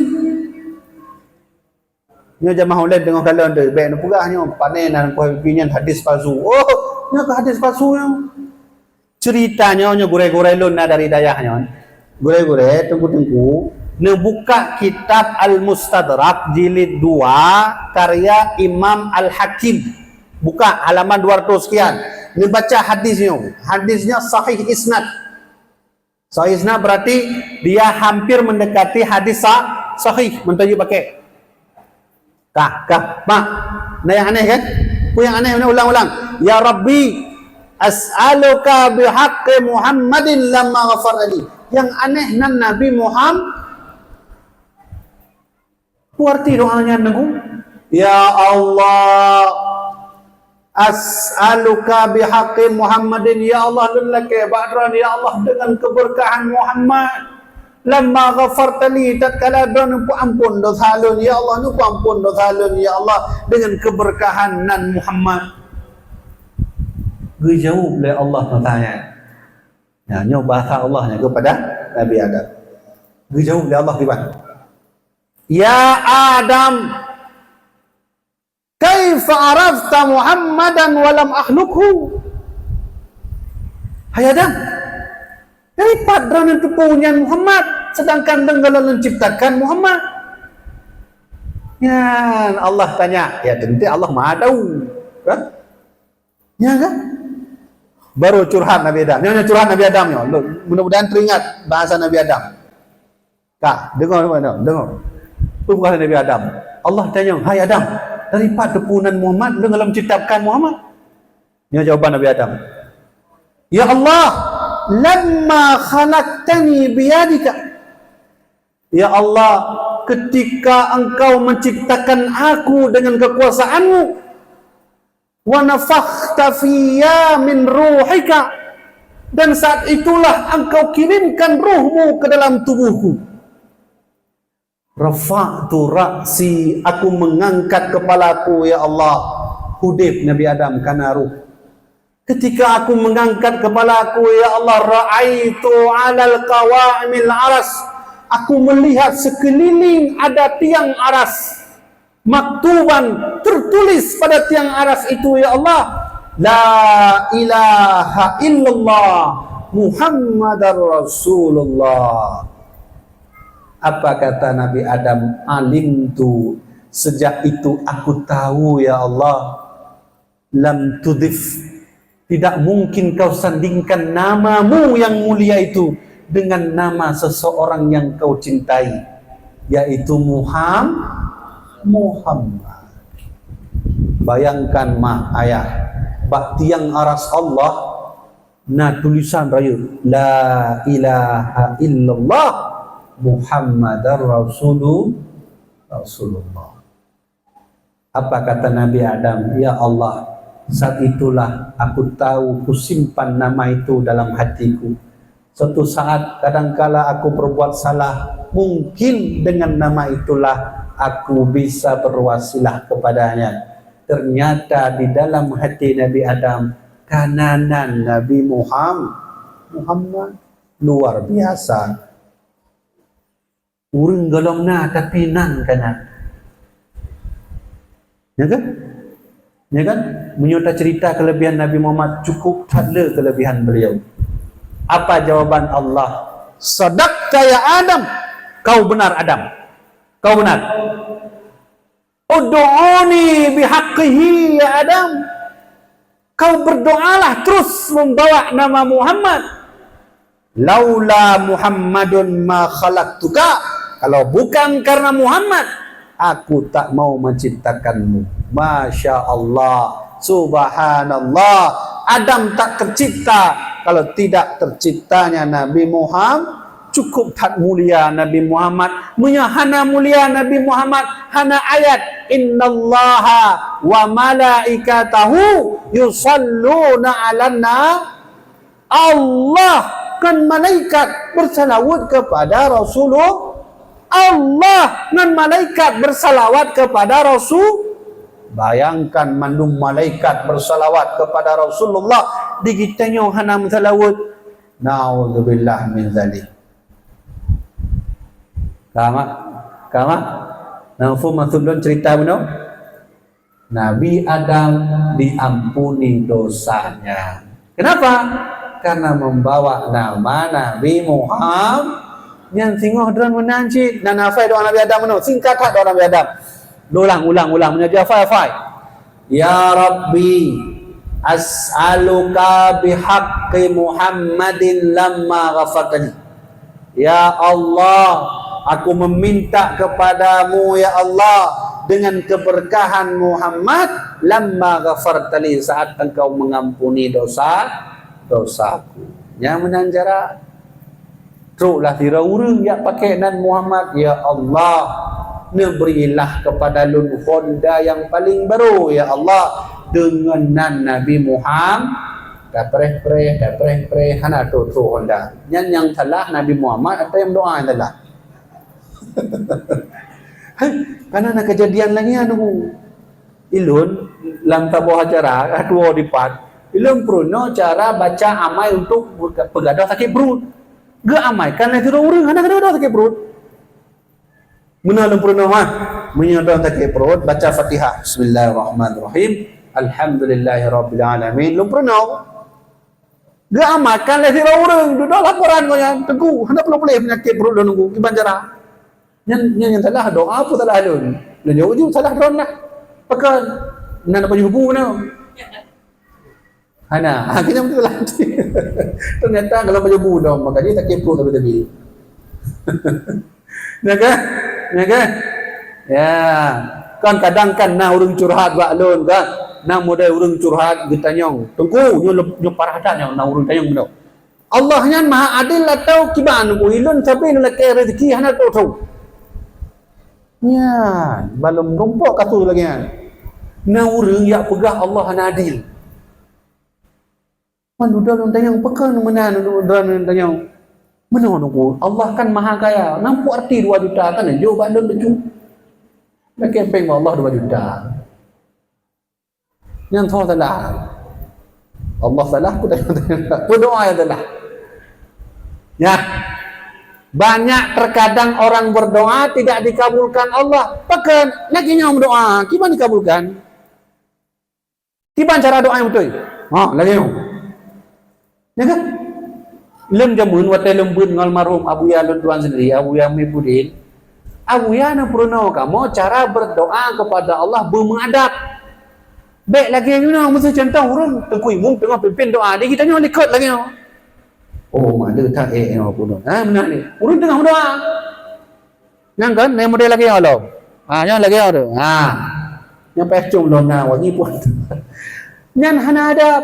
Nyoe jamaah online teungoh kalon tu, bék neupeugah nyoe, pane nan poh pipi nyan hadis palsu. Oh, nyoe ka hadis palsu nyoe. Cerita nyoe, nyoe gurée-gurée lôn na dari dayah nyoe. Gurée-gurée, teungku-teungku, neubuka kitab Al-Mustadrak jilid dua, karya Imam Al-Hakim. Buka halaman dua ratus sekian. Neubaca hadis nyoe. Hadis nyoe sahih isnad. Sahih isnad berarti dia hampir mendekati hadis sa-, sahih, meuntaju pakai. Kah, kah, mak. Na nyang aneh kan? Peue nyang aneh, ulang-ulang. "Ya Rabbi, as'aluka bihaqqi Muhammadin lamma ghafar li." Nyang aneh nan Nabi Muham-, Peue arti doá nyan, Teungku? "Ya Allah, as'aluka bihaqqi Muhammadin." Ya Allah, lôn lakée bak Droen, ya Allah, dengan keberkahan Muhammad. "Lamma ghafarta li," tatkala Droen neupeuamphon desya lôn, ya Allah, neupeuamphon desya lôn, ya Allah, dengan keberkahan nan Muhammad. Geujaweueb lé Allah Taala. Nah, nyoe bahasa Allah nyan keupada Nabi Adam. Geujaweueb lé Allah kiban? "Ya Adam, kaifa arafta Muhammadan wa lam akhluqhu?" Hai Adam, dari pat droeneuh teupeu nyan Muhammad, sedangkan lôn gohlom lôn ciptakan Muhammad? Nyan Allah tanya, ya tentu Allah Maha Tahu, kan? Ya kan? Baru curhat Nabi Adam. Nyoe, nyoe curhat Nabi Adam nyoe. Mudah-mudahan teringat bahasa Nabi Adam. Ka, deungoe, deungoe, deungoe. Peue bahasa Nabi Adam? Allah tanya, "Hai Adam, dari pat teupeu nyan Muhammad, lôn gohlom ciptakan Muhammad?" Nyoe jawaban Nabi Adam. "Ya Allah, lamma khalaqtani biyadika." Ya Allah, ketika Engkau menciptakan aku dengan kekuasaan-Mu, "wa nafakhta fiyya min ruhika, dan saat itulah Engkau kirimkan Ruh-Mu ke dalam tubuhku." "Rafa'tu ra'si, aku mengangkat kepalaku, ya Allah." Udeb Nabi Adam kana ruh. "Ketika aku mengangkat kepalaku, ya Allah, ra'aitu 'alal qawa'imil aras, aku melihat sekeliling ada tiang aras. Maktuban, tertulis pada tiang aras itu, ya Allah, 'La ilaha illallah Muhammadar Rasulullah.'" Apa kata Nabi Adam? "Alimtu, sejak itu aku tahu, ya Allah, lam tudif, tidak mungkin Kau sandingkan nama-Mu yang mulia itu dengan nama seseorang yang Kau cintai, yaitu Muham-, Muhammad." Bayangkan mak ayah, bak tiang aras Allah na tulisan rayeuk, "La ilaha illallah Muhammadar Rasulu-, Rasulullah." Apa kata Nabi Adam? "Ya Allah, saat itulah aku tahu kusimpan nama itu dalam hatiku. Suatu saat kadangkala aku berbuat salah, mungkin dengan nama itulah aku bisa berwasilah kepadanya." Ternyata di dalam hati Nabi Adam kana nan Nabi Muham-, Muhammad. Luar biasa. Ureuëng gohlom na, tapi nan kana. Ya kan? Ya kan? Meunyoe tacerita kelebihan Nabi Muhammad, cukup that le kelebihan beliau. Apa jawaban Allah? "Sadaqta ya Adam." Kau benar Adam. Kau benar. "Ud'uni bihaqqihi ya Adam." Kau berdoalah terus membawa nama Muhammad. "Laula Muhammadun ma khalaqtuka." Kalau bukan karena Muhammad, aku tak mau menciptakanmu. Masya Allah, subhanallah. Adam tak tercipta kalau tidak terciptanya Nabi Muhammad. Cukup that mulia Nabi Muhammad. Meunyoe hana mulia Nabi Muhammad, hana ayat, "Innallaha wa malaikatahu yusalluna 'alan na-," Allah ngon malaikat bersalawat kepada Rasulullah. Allah ngon malaikat bersalawat kepada Rasul. Bayangkan mandum malaikat bersalawat kepada Rasulullah, di geutanyoe hana meusalawat. Naudzubillah min zalik. Ka mak? Ka mak? Na muphom maksud lôn cerita bunoe? Nabi Adam diampuni dosanya. Kenapa? Karena membawa nama Nabi Muhammad. Nyan singoh droen meunan cit. Na hafai doa Nabi Adam bunoe? Singkat that doa Nabi Adam. Ulang, ulang, ulang. Meunyoe hafai, hafai. "Ya Rabbi, as'aluka bihaqqi Muhammadin lamma ghafartani." Ya Allah, aku meminta kepada-Mu, ya Allah, dengan keberkahan Muhammad, lamma ghafartali, saat Engkau mengampuni dosa, dosaku. Nyang meunan cara. Troklah sidroe ureuëng jak pakai nan Muhammad, "Ya Allah, neuberilah kepada lôn honda nyang paleng barô, ya Allah, deungon nan Nabi Muhammad." Tapreh-preh, tapreh-preh, hana trok-trok honda. Nyan nyang salah Nabi Muhammad atau nyang doa nyang salah? Hai, kana na keujadian lagée nyan. Ulôn lam saboh acara, ka tuwoe dipat, Lôn peurunoe cara baca amai untuk peugadôh sakét pruet. Geuamaikan lé sidroe ureuëng hana geugadôh sakét pruet. Meunan lôn peurunoe, ha. Meunyoe droe sakét pruet, baca Fatihah. Bismillahirrahmanirrahim. Alhamdulillahirabbil alamin. Lôn peurunoe. Geuamaikan lé sidroe ureuëng, dudoe laporan gobnyan, "Teungku, hana peureulée peunyakét pruet lôn Teungku, kiban cara?" Nyan, nyan nyang salah doa peue salah lôn? Lôn jaweueb ju salah droe lah. Pakon? Nan apa nyoe bu na? Hana. Ha, kena beutôi lah. Ternyata kalau baca bu dong, maka dia sakét pruet tapi-tapi. Ya kan? Ya kan? Ya. Kan kadang kan na ureuëng curhat bak lôn kan. Na model ureuëng curhat geutanyong. "Teungku, nyoe leb-, nyoe parah that nyoe na ureuëng tanyong bunoe. Allah nyan maha adil atau kiban?" Ulôn sabe lôn lakée rezeki hana tho-tho. Nyan, balom rumpok kasus lagée nyan. Na ureuëng yak peugah Allah hana adil. Man dudoe lôn tanyong, pakon meunan droe lôn tanyong? Meunoe Teungku, Allah kan maha kaya. Nampu arti dua juta kan jok bak lôn bacut. Lakée péng bak Allah dua juta. Nyang soe salah? Allah salah, peue doa nyang salah? Ya. Banyak terkadang orang berdoa tidak dikabulkan Allah. Pakon? Lagée nyoe meudoa, kiban dikabulkan? Kiban cara doa nyang beutôi? Ha, lagée nyoe. Ya kan? Lôn jameun watée lôn beuet ngon almarhum Abuya lôn tuan sendiri, Abuya Muhibbuddin. Abuya na peurunoe kamoe cara berdoa kepada Allah beumeuadab. Bék lagée nyoe, miseu contoh ureuëng Teungku Imum teungoh pimpin doa, di geutanyoe likot lagée nyoe. Oh, mada that eh, eh, apa tu? Ha, meunan ni. Ureuëng teungoh meudoa. Nyan kan, nyan model lagée nyoe lom. Ha, nyan lagée nyoe tu. Ha. Nyan payah com lom na wangi pun. Nyan hana adab.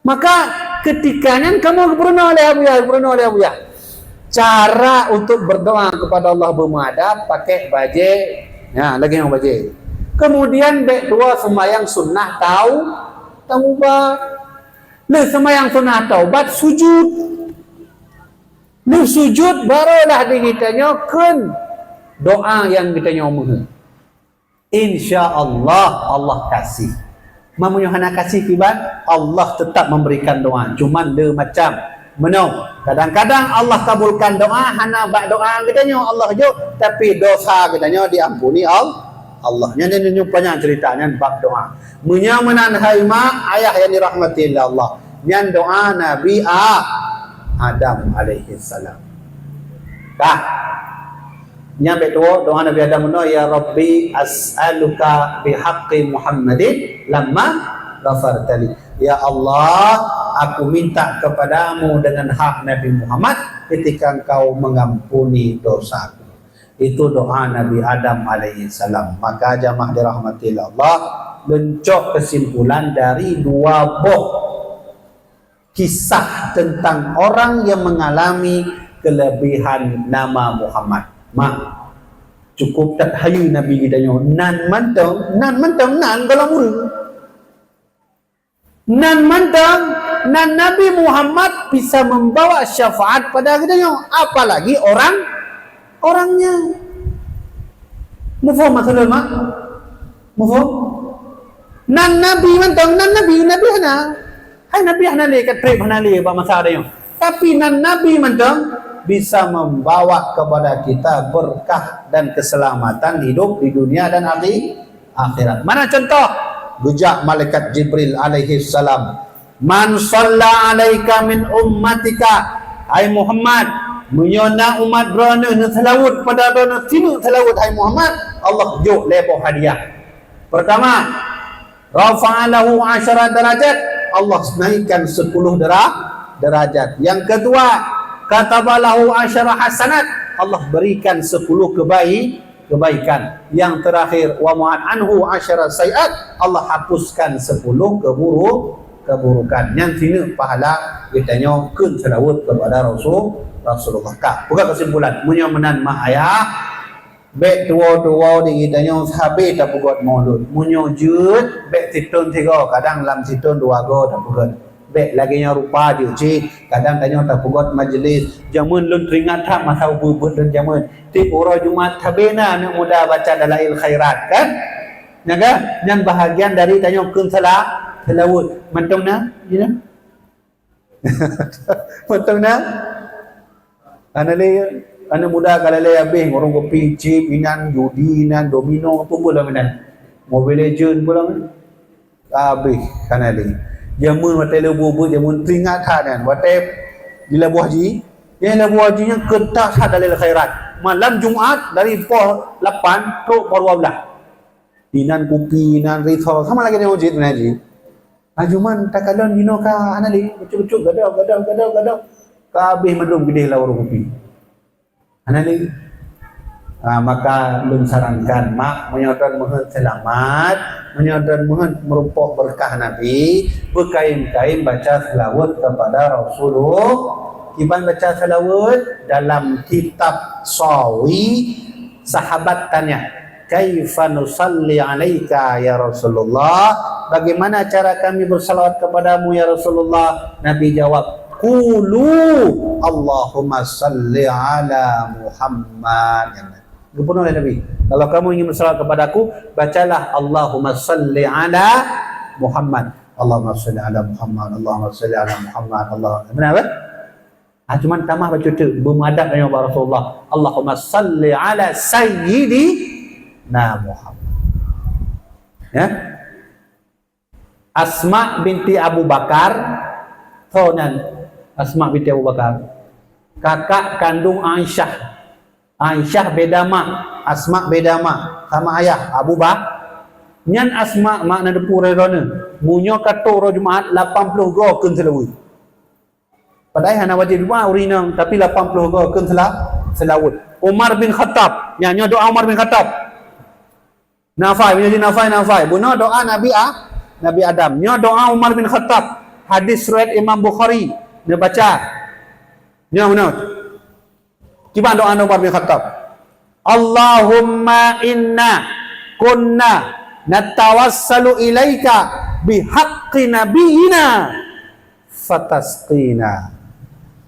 Maka ketika nyan kamoe geupeurunoe lé Abuya, geupeurunoe lé Abuya. Cara untuk berdoa kepada Allah beumeuadab pakai bajée. Ya, lagée nyoe bajée. Kemudian bék tuwoe seumayang sunnah tau-, taubat. Lheueh seumayang sunnah taubat, sujud. Lheueh sujud, barulah di geutanyoe kheun doa nyang geutanyoe meuheuet. Insya Allah, Allah kasih. Meunyoe hana kasih kiban, Allah tetap memberikan doa. Cuman le macam. Meunoe, kadang-kadang Allah kabulkan doa, hana bak doa geutanyoe Allah jok, tapi dosa geutanyoe diampuni Al-, Allah. Nyan, nyan, nyan panyang cerita nyan bab doa. Meunyoe meunan hai mak, ayah yang dirahmati Allah, nyan doa Nabi A-, Adam alaihi salam. Kah? Nyan bék tuwoe doa Nabi Adam meunoe, "Ya Rabbi, as'aluka bihaqqi Muhammadin lamma ghafartali." "Ya Allah, aku minta kepadamu dengan hak Nabi Muhammad ketika Engkau mengampuni dosaku." Itu doa Nabi Adam alaihi salam. Maka jamaah dirahmati Allah, leuncok kesimpulan dari dua boh kisah tentang orang yang mengalami kelebihan nama Muhammad. Mak, cukup that hayeue Nabi geutanyoe. Nan mantong, nan mantong, nan gohlom ureuëng. Nan mantong, nan Nabi Muhammad bisa membawa syafaat pada geutanyoe, apalagi orang, orangnya. Muphom maksud lôn, mak? Muphom? Nan Nabi mantong, nan Nabi, Nabi hana. Hai Nabi hana lé, ka treb hana lé bak masa geutanyoe. Tapi nan Nabi mantong bisa membawa kepada kita berkah dan keselamatan hidup di dunia dan akhi-, akhirat. Mana contoh? Geujak malaikat Jibril alaihi salam, "Man shalla alaika min ummatika," hai Muhammad, meunyoe na umat droeneuh neuseulaweuet pada droeneuh, sineuk seulaweuet hai Muhammad, Allah jok lhée boh hadiah. Pertama, rafa'a lahu asyara darajat, Allah naikkan sepuluh dera-, derajat. Yang kedua, kataba lahu asyara hasanat, Allah berikan sepuluh kebai-, kebaikan. Yang terakhir, wa ma'at anhu asyara sayiat, Allah hapuskan sepuluh keburu-, keburukan. Nyan sineuk pahala geutanyoe kheun seulaweuet kepada Rasul-, Rasulullah. Ka, peugah kesimpulan, meunyoe meunan mak ayah, bék tuwoe-tuwoe di geutanyoe sabe tapeugot mulod. Meunyoe jeuet, bék sithon sigoe, kadang lam sithon dua goe tapeugot. Bék lagée nyoe rupa jeuet cit, kadang tanyoe tapeugot majlis. Jameun lôn teuingat that masa ubeut-ubeut lôn jameun. Tieb uroe Jumat sabe na aneuk muda baca Dalail Khairat, kan? Nyan kan? Nyan bahagian dari tanyoe kheun seula-, Seulaweuet. Mantong na? Jih na? Mantong na? Hana lé, aneuk muda ka lalé habéh ngon ureueng kupi, chip, inan, judi, inan, domino, peue lam inan. Mobile Legend peue lam inan. Habéh, hana lé. Jameun watèe leubu beuet, jameun teuingat that nyan. Watèe di Labuhan Haji, di Labuhan Haji nyan keutah that dalil khairat. Malam Jumat dari poh lapan trok poh dua belas. Inan kupi, inan risol, sama lagèe nyan cit, inan cit. Ajuman takalon jinoe ka hana lé, bacut-bacut, gadôh, gadôh, gadôh, gadôh. Ka habéh mandum keudéh lam warông kupi. Hana lé. Ah, maka lôn sarankan, mak, meunyoe droen meuheuet seulamat, meunyoe droen meuheuet meurumpok beureukat Nabi, beukayém-kayém baca seulaweuet keupada Rasulullah. Kiban baca seulaweuet? Dalam kitab Sawi, sahabat tanya, "Kaifa nusalli alaika ya Rasulullah?" Bagaimana cara kami bersalawat kepadamu ya Rasulullah? Nabi jawab, "Qulu Allahumma salli ala Muhammad." Geupeugah lé Nabi, "Kalau kamu ingin bersalawat kepadaku, bacalah Allahumma salli ala Muhammad. Allahumma salli ala Muhammad, Allahumma salli ala Muhammad, Allah." Benar kan? Ah, cuman tamah bacut teuk, beumeuadab nyoe bak Rasulullah. "Allahumma salli ala sayyidina Muhammad." Ya. Asma binti Abu Bakar, tho nyan Asma binti Abu Bakar. Kakak kandung Aisyah. Aisyah beda mak, Asma beda mak, sama ayah, Abu Ba-, nyan Asma mak na depu uroe droeneuh. Meunyoe ka trok uroe Jumat, lapan ploh goe kheun seulaweuet. Padahai hana wajéb Jumat ureueng inong, tapi lapan ploh goe kheun seula-, seulaweuet. Umar bin Khattab, nyan nyoe doa Umar bin Khattab. Nafai, meunyoe di nafai, nafai. Bunoe doa Nabi A-, Nabi Adam. Nyoe doa Umar bin Khattab. Hadis riwayat Imam Bukhari. Neubaca. Nyoe bunoe. Kiban doa Umar bin Khattab. "Allahumma inna kunna natawassalu ilaika bihaqqi nabiyyina fatasqina."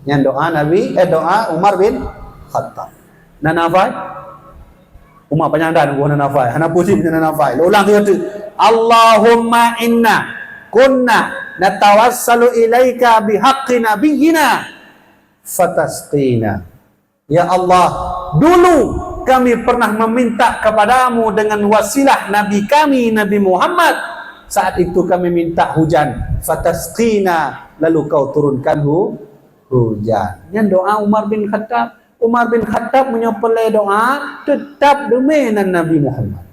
Nyan doa Nabi, eh, doa Umar bin Khattab. Na nafai? Umar panyang dan geuh na nafai. Hana pusing na nafai. Ulang keu teuk. "Allahumma inna kunna natawassalu ilaika bihaqqi nabiyyina fatasqina." Ya Allah, dulu kami pernah meminta kepadamu dengan wasilah Nabi kami, Nabi Muhammad. Saat itu kami minta hujan. Fatasqina, lalu kau turunkan hu-, hujan. Nyan doa Umar bin Khattab. Umar bin Khattab meunyoe peureulèe doa, teutap deungon Nabi Muhammad.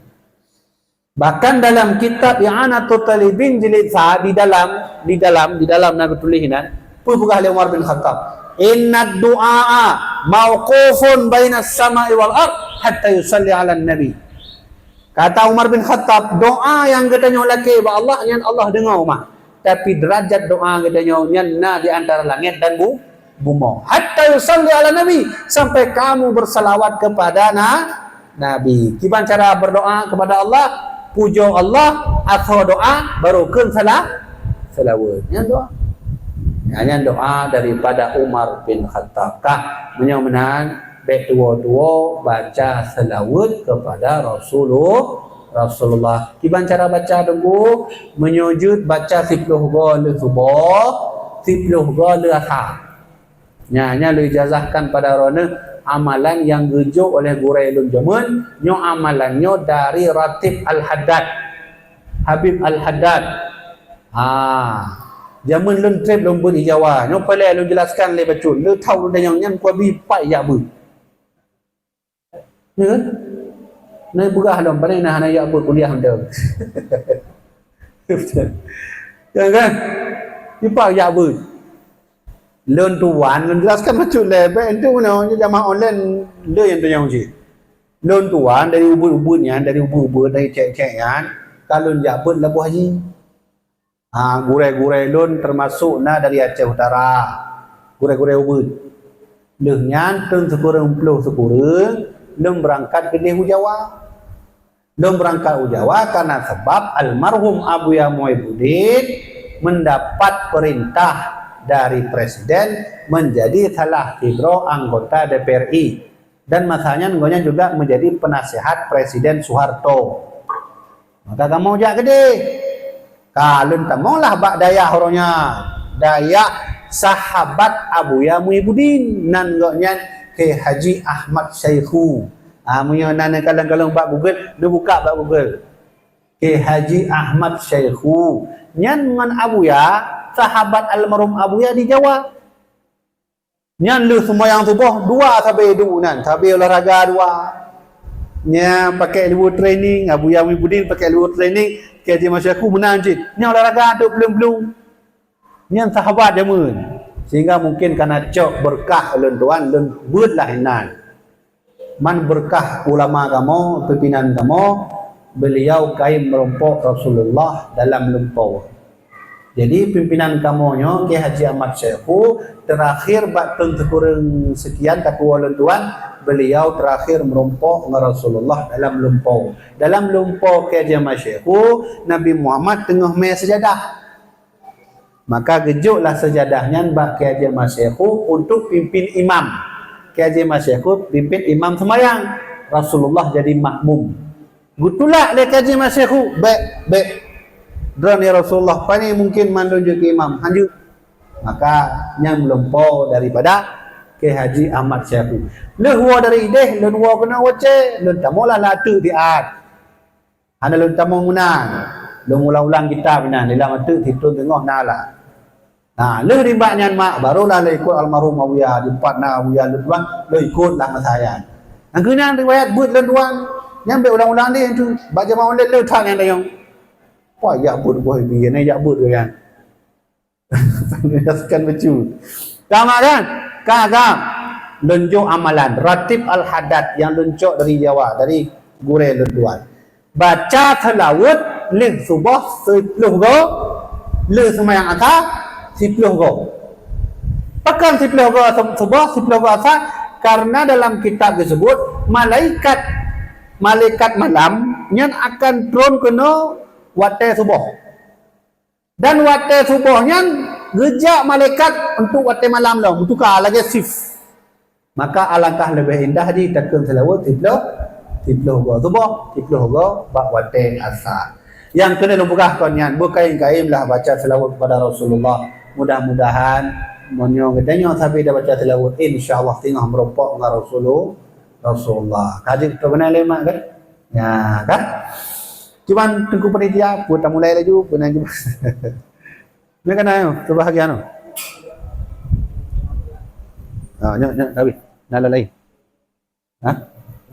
Bahkan dalam kitab I'anatut Talibin jilid sa, di dalam, di dalam, di dalam na geutuléh inan, peue peugah lé Umar bin Khattab, "Inna du'a mauqufun bainas sama'i wal ard hatta yusalli 'alan nabi." Kata Umar bin Khattab, "Doa nyang geutanyoe lakèe bak Allah, nyan Allah deungö mah. Tapi deurajat doa geutanyoe nyan na di antara langèt dan bu-, bumoe. Hatta yusalli 'alan nabi, sampai kamu bersalawat kepada na-, Nabi." Kiban cara berdoa kepada Allah, pujoe Allah, asoe doa, baru kheun sala-, seulaweuet. Nyan doa. Nyan, nyan doa daripada Umar bin Khattab. Kah, meunyoe meunan, bèk tuwo-tuwo baca seulaweuet kepada Rasulullah, Rasulullah. Kiban cara baca teungku, meunyoe jeuet baca siploh goe lheueh suboh, siploh goe lheueh asar. Nyan, nyan lôn ijazahkan pada droeneuh amalan nyang geujok oleh gurèe lôn jameun, nyoe amalan nyoe dari Ratib Al-Haddad. Habib Al-Haddad. Ha. Jameun lôn trép lôn beuet di Jawa. Nyoe peureulèe lôn jelaskan lé bacut. Lôn tho lôn tanyong nyan kuabi pat jak beuet. Ya kan? Nyan peugah lom, pane na hana jak beuet kuliah mantong. Ya kan? Ipak jak beuet. Lôn tuan, lôn jelaskan bacut lé, bèk enteuk meunoe, nyoe jamaah online, lé nyang tanyong cit. Lôn tuan dari ubeuet-ubeuet nyan, dari ubeuet-ubeuet, dari cèk-cèk nyan, ka lôn jak beuet Labuhan Haji. Ha, gurèe-gurèe lôn teumasok na dari Aceh Utara. Gurèe-gurèe ubeuet. Lheueh nyan, teun sikureueng ploh sikureueng, lôn beurangkat keudeh u Jawa. Lôn beurangkat u Jawa karena sabab almarhum Abuya Muhibbuddin mendapat perintah dari presiden menjadi salah sidroe anggota D P R I. Dan masa nyan gobnyan juga menjadi penasihat Presiden Soeharto. Maka kamoe jak keudeh. Ka lôn tamong lah bak dayah uroe nyan. Dayah sahabat Abuya Muhibbuddin, nan gobnyan Kiai Haji Ahmad Syekhu. Ah, meunyoe na neukalon-kalon bak Google, neubuka bak Google. Kiai Haji Ahmad Syekhu. Nyan ngon Abuya, sahabat almarhum Abuya di Jawa. Nyan lheueh seumayang suboh, dua sabe duek nan, sabe olahraga dua. Nyan pakai luweue training, Abuya Muhibbuddin pakai luweue training, Kiai Haji Ahmad Syekhu meunan cit. Nyan olahraga dok plueng-plueng. Nyan sahabat jameun. Sehingga mungkin kana cok beureukat ulôn tuan, lôn beuet lah inan. Man beureukat ulama kamoe, pimpinan kamoe, beliau kaém meurumpok Rasulullah dalam lumpoe. Jadi, pimpinan kamoe nyoe, Kiai Haji Ahmad Syekhu, terakhir bak thon sikureueng sekian ka tuwoe lôn tuan, beliau terakhir meurumpok ngon Rasulullah dalam lumpoe. Dalam lumpoe Kiai Haji Ahmad Syekhu, Nabi Muhammad teungoh mè seujadah. Maka geujoklah seujadah nyan bak Kiai Haji Ahmad Syekhu untuk pimpin imam. Kiai Haji Ahmad Syekhu pimpin imam seumayang. Rasulullah jadi makmum. Geutulak lé Kiai Haji Ahmad Syekhu, "Bèk, bèk. Droeneuh ya Rasulullah, pane mungkin mandum jeuet keu imam, hanjeuet." Maka nyan lumpoe daripada Kiai Haji Ahmad Syekhu. Lheueh woe dari idéh, lôn woe keunoe woe cè, lôn tamonglah lam ateueh siat. Hana lôn tamong meunan. Lôn ulang-ulang kitab inan, di lam ateueh sithon teungoh na lah. Nah, lheueh nibak nyan mak, barulah lôn ikot almarhum Abuya, di pat na Abuya lôn tuan, lôn ikot lam masa nyan. Nyang keunan riwayat beuet lôn tuan, nyan bèk ulang-ulang lé tu. Bak jameun lôn lôn that nyan dayong. Wah, jak beuet boh ibi, nyan jak beuet nyan. Jelaskan bacut. Ka mak kan? Ka, ka. Lôn jok amalan. Ratib al-hadat nyang lôn cok dari Jawa, dari gurèe lôn tuan. Baca seulaweuet lheueh suboh siploh goe, lheueh seumayang asa siploh goe. Pakon siploh goe su-, suboh, siploh goe asa? Karena dalam kitab disebut, malaikat, malaikat malam nyan akan tron keunoe watèe suboh. Dan watèe suboh nyan geujak malaikat untuk watèe malam lom, meutuka lagèe shift. Maka alangkah leubeh indah jih takheun seulaweuet siploh, siploh goe suboh, siploh goe bak watèe asa. Nyang keuneuk lôn peugah kon nyan, beukaém-kaém lah baca seulaweuet kepada Rasulullah. Mudah-mudahan meunyoe geutanyoe sabe tabaca seulaweuet, insya Allah singoh meurumpok ngon Rasulu-, Rasulullah. Ka jeuet keu beuna lé mak kan? Nya, kan? Cuman Teungku Panitia, peue tamulai laju, peue nan cuman. Nyoe ka na nyoe, seublah lagèe nyoe. Ha, nyoe, nyoe, habéh. Na lôn laén. Ha?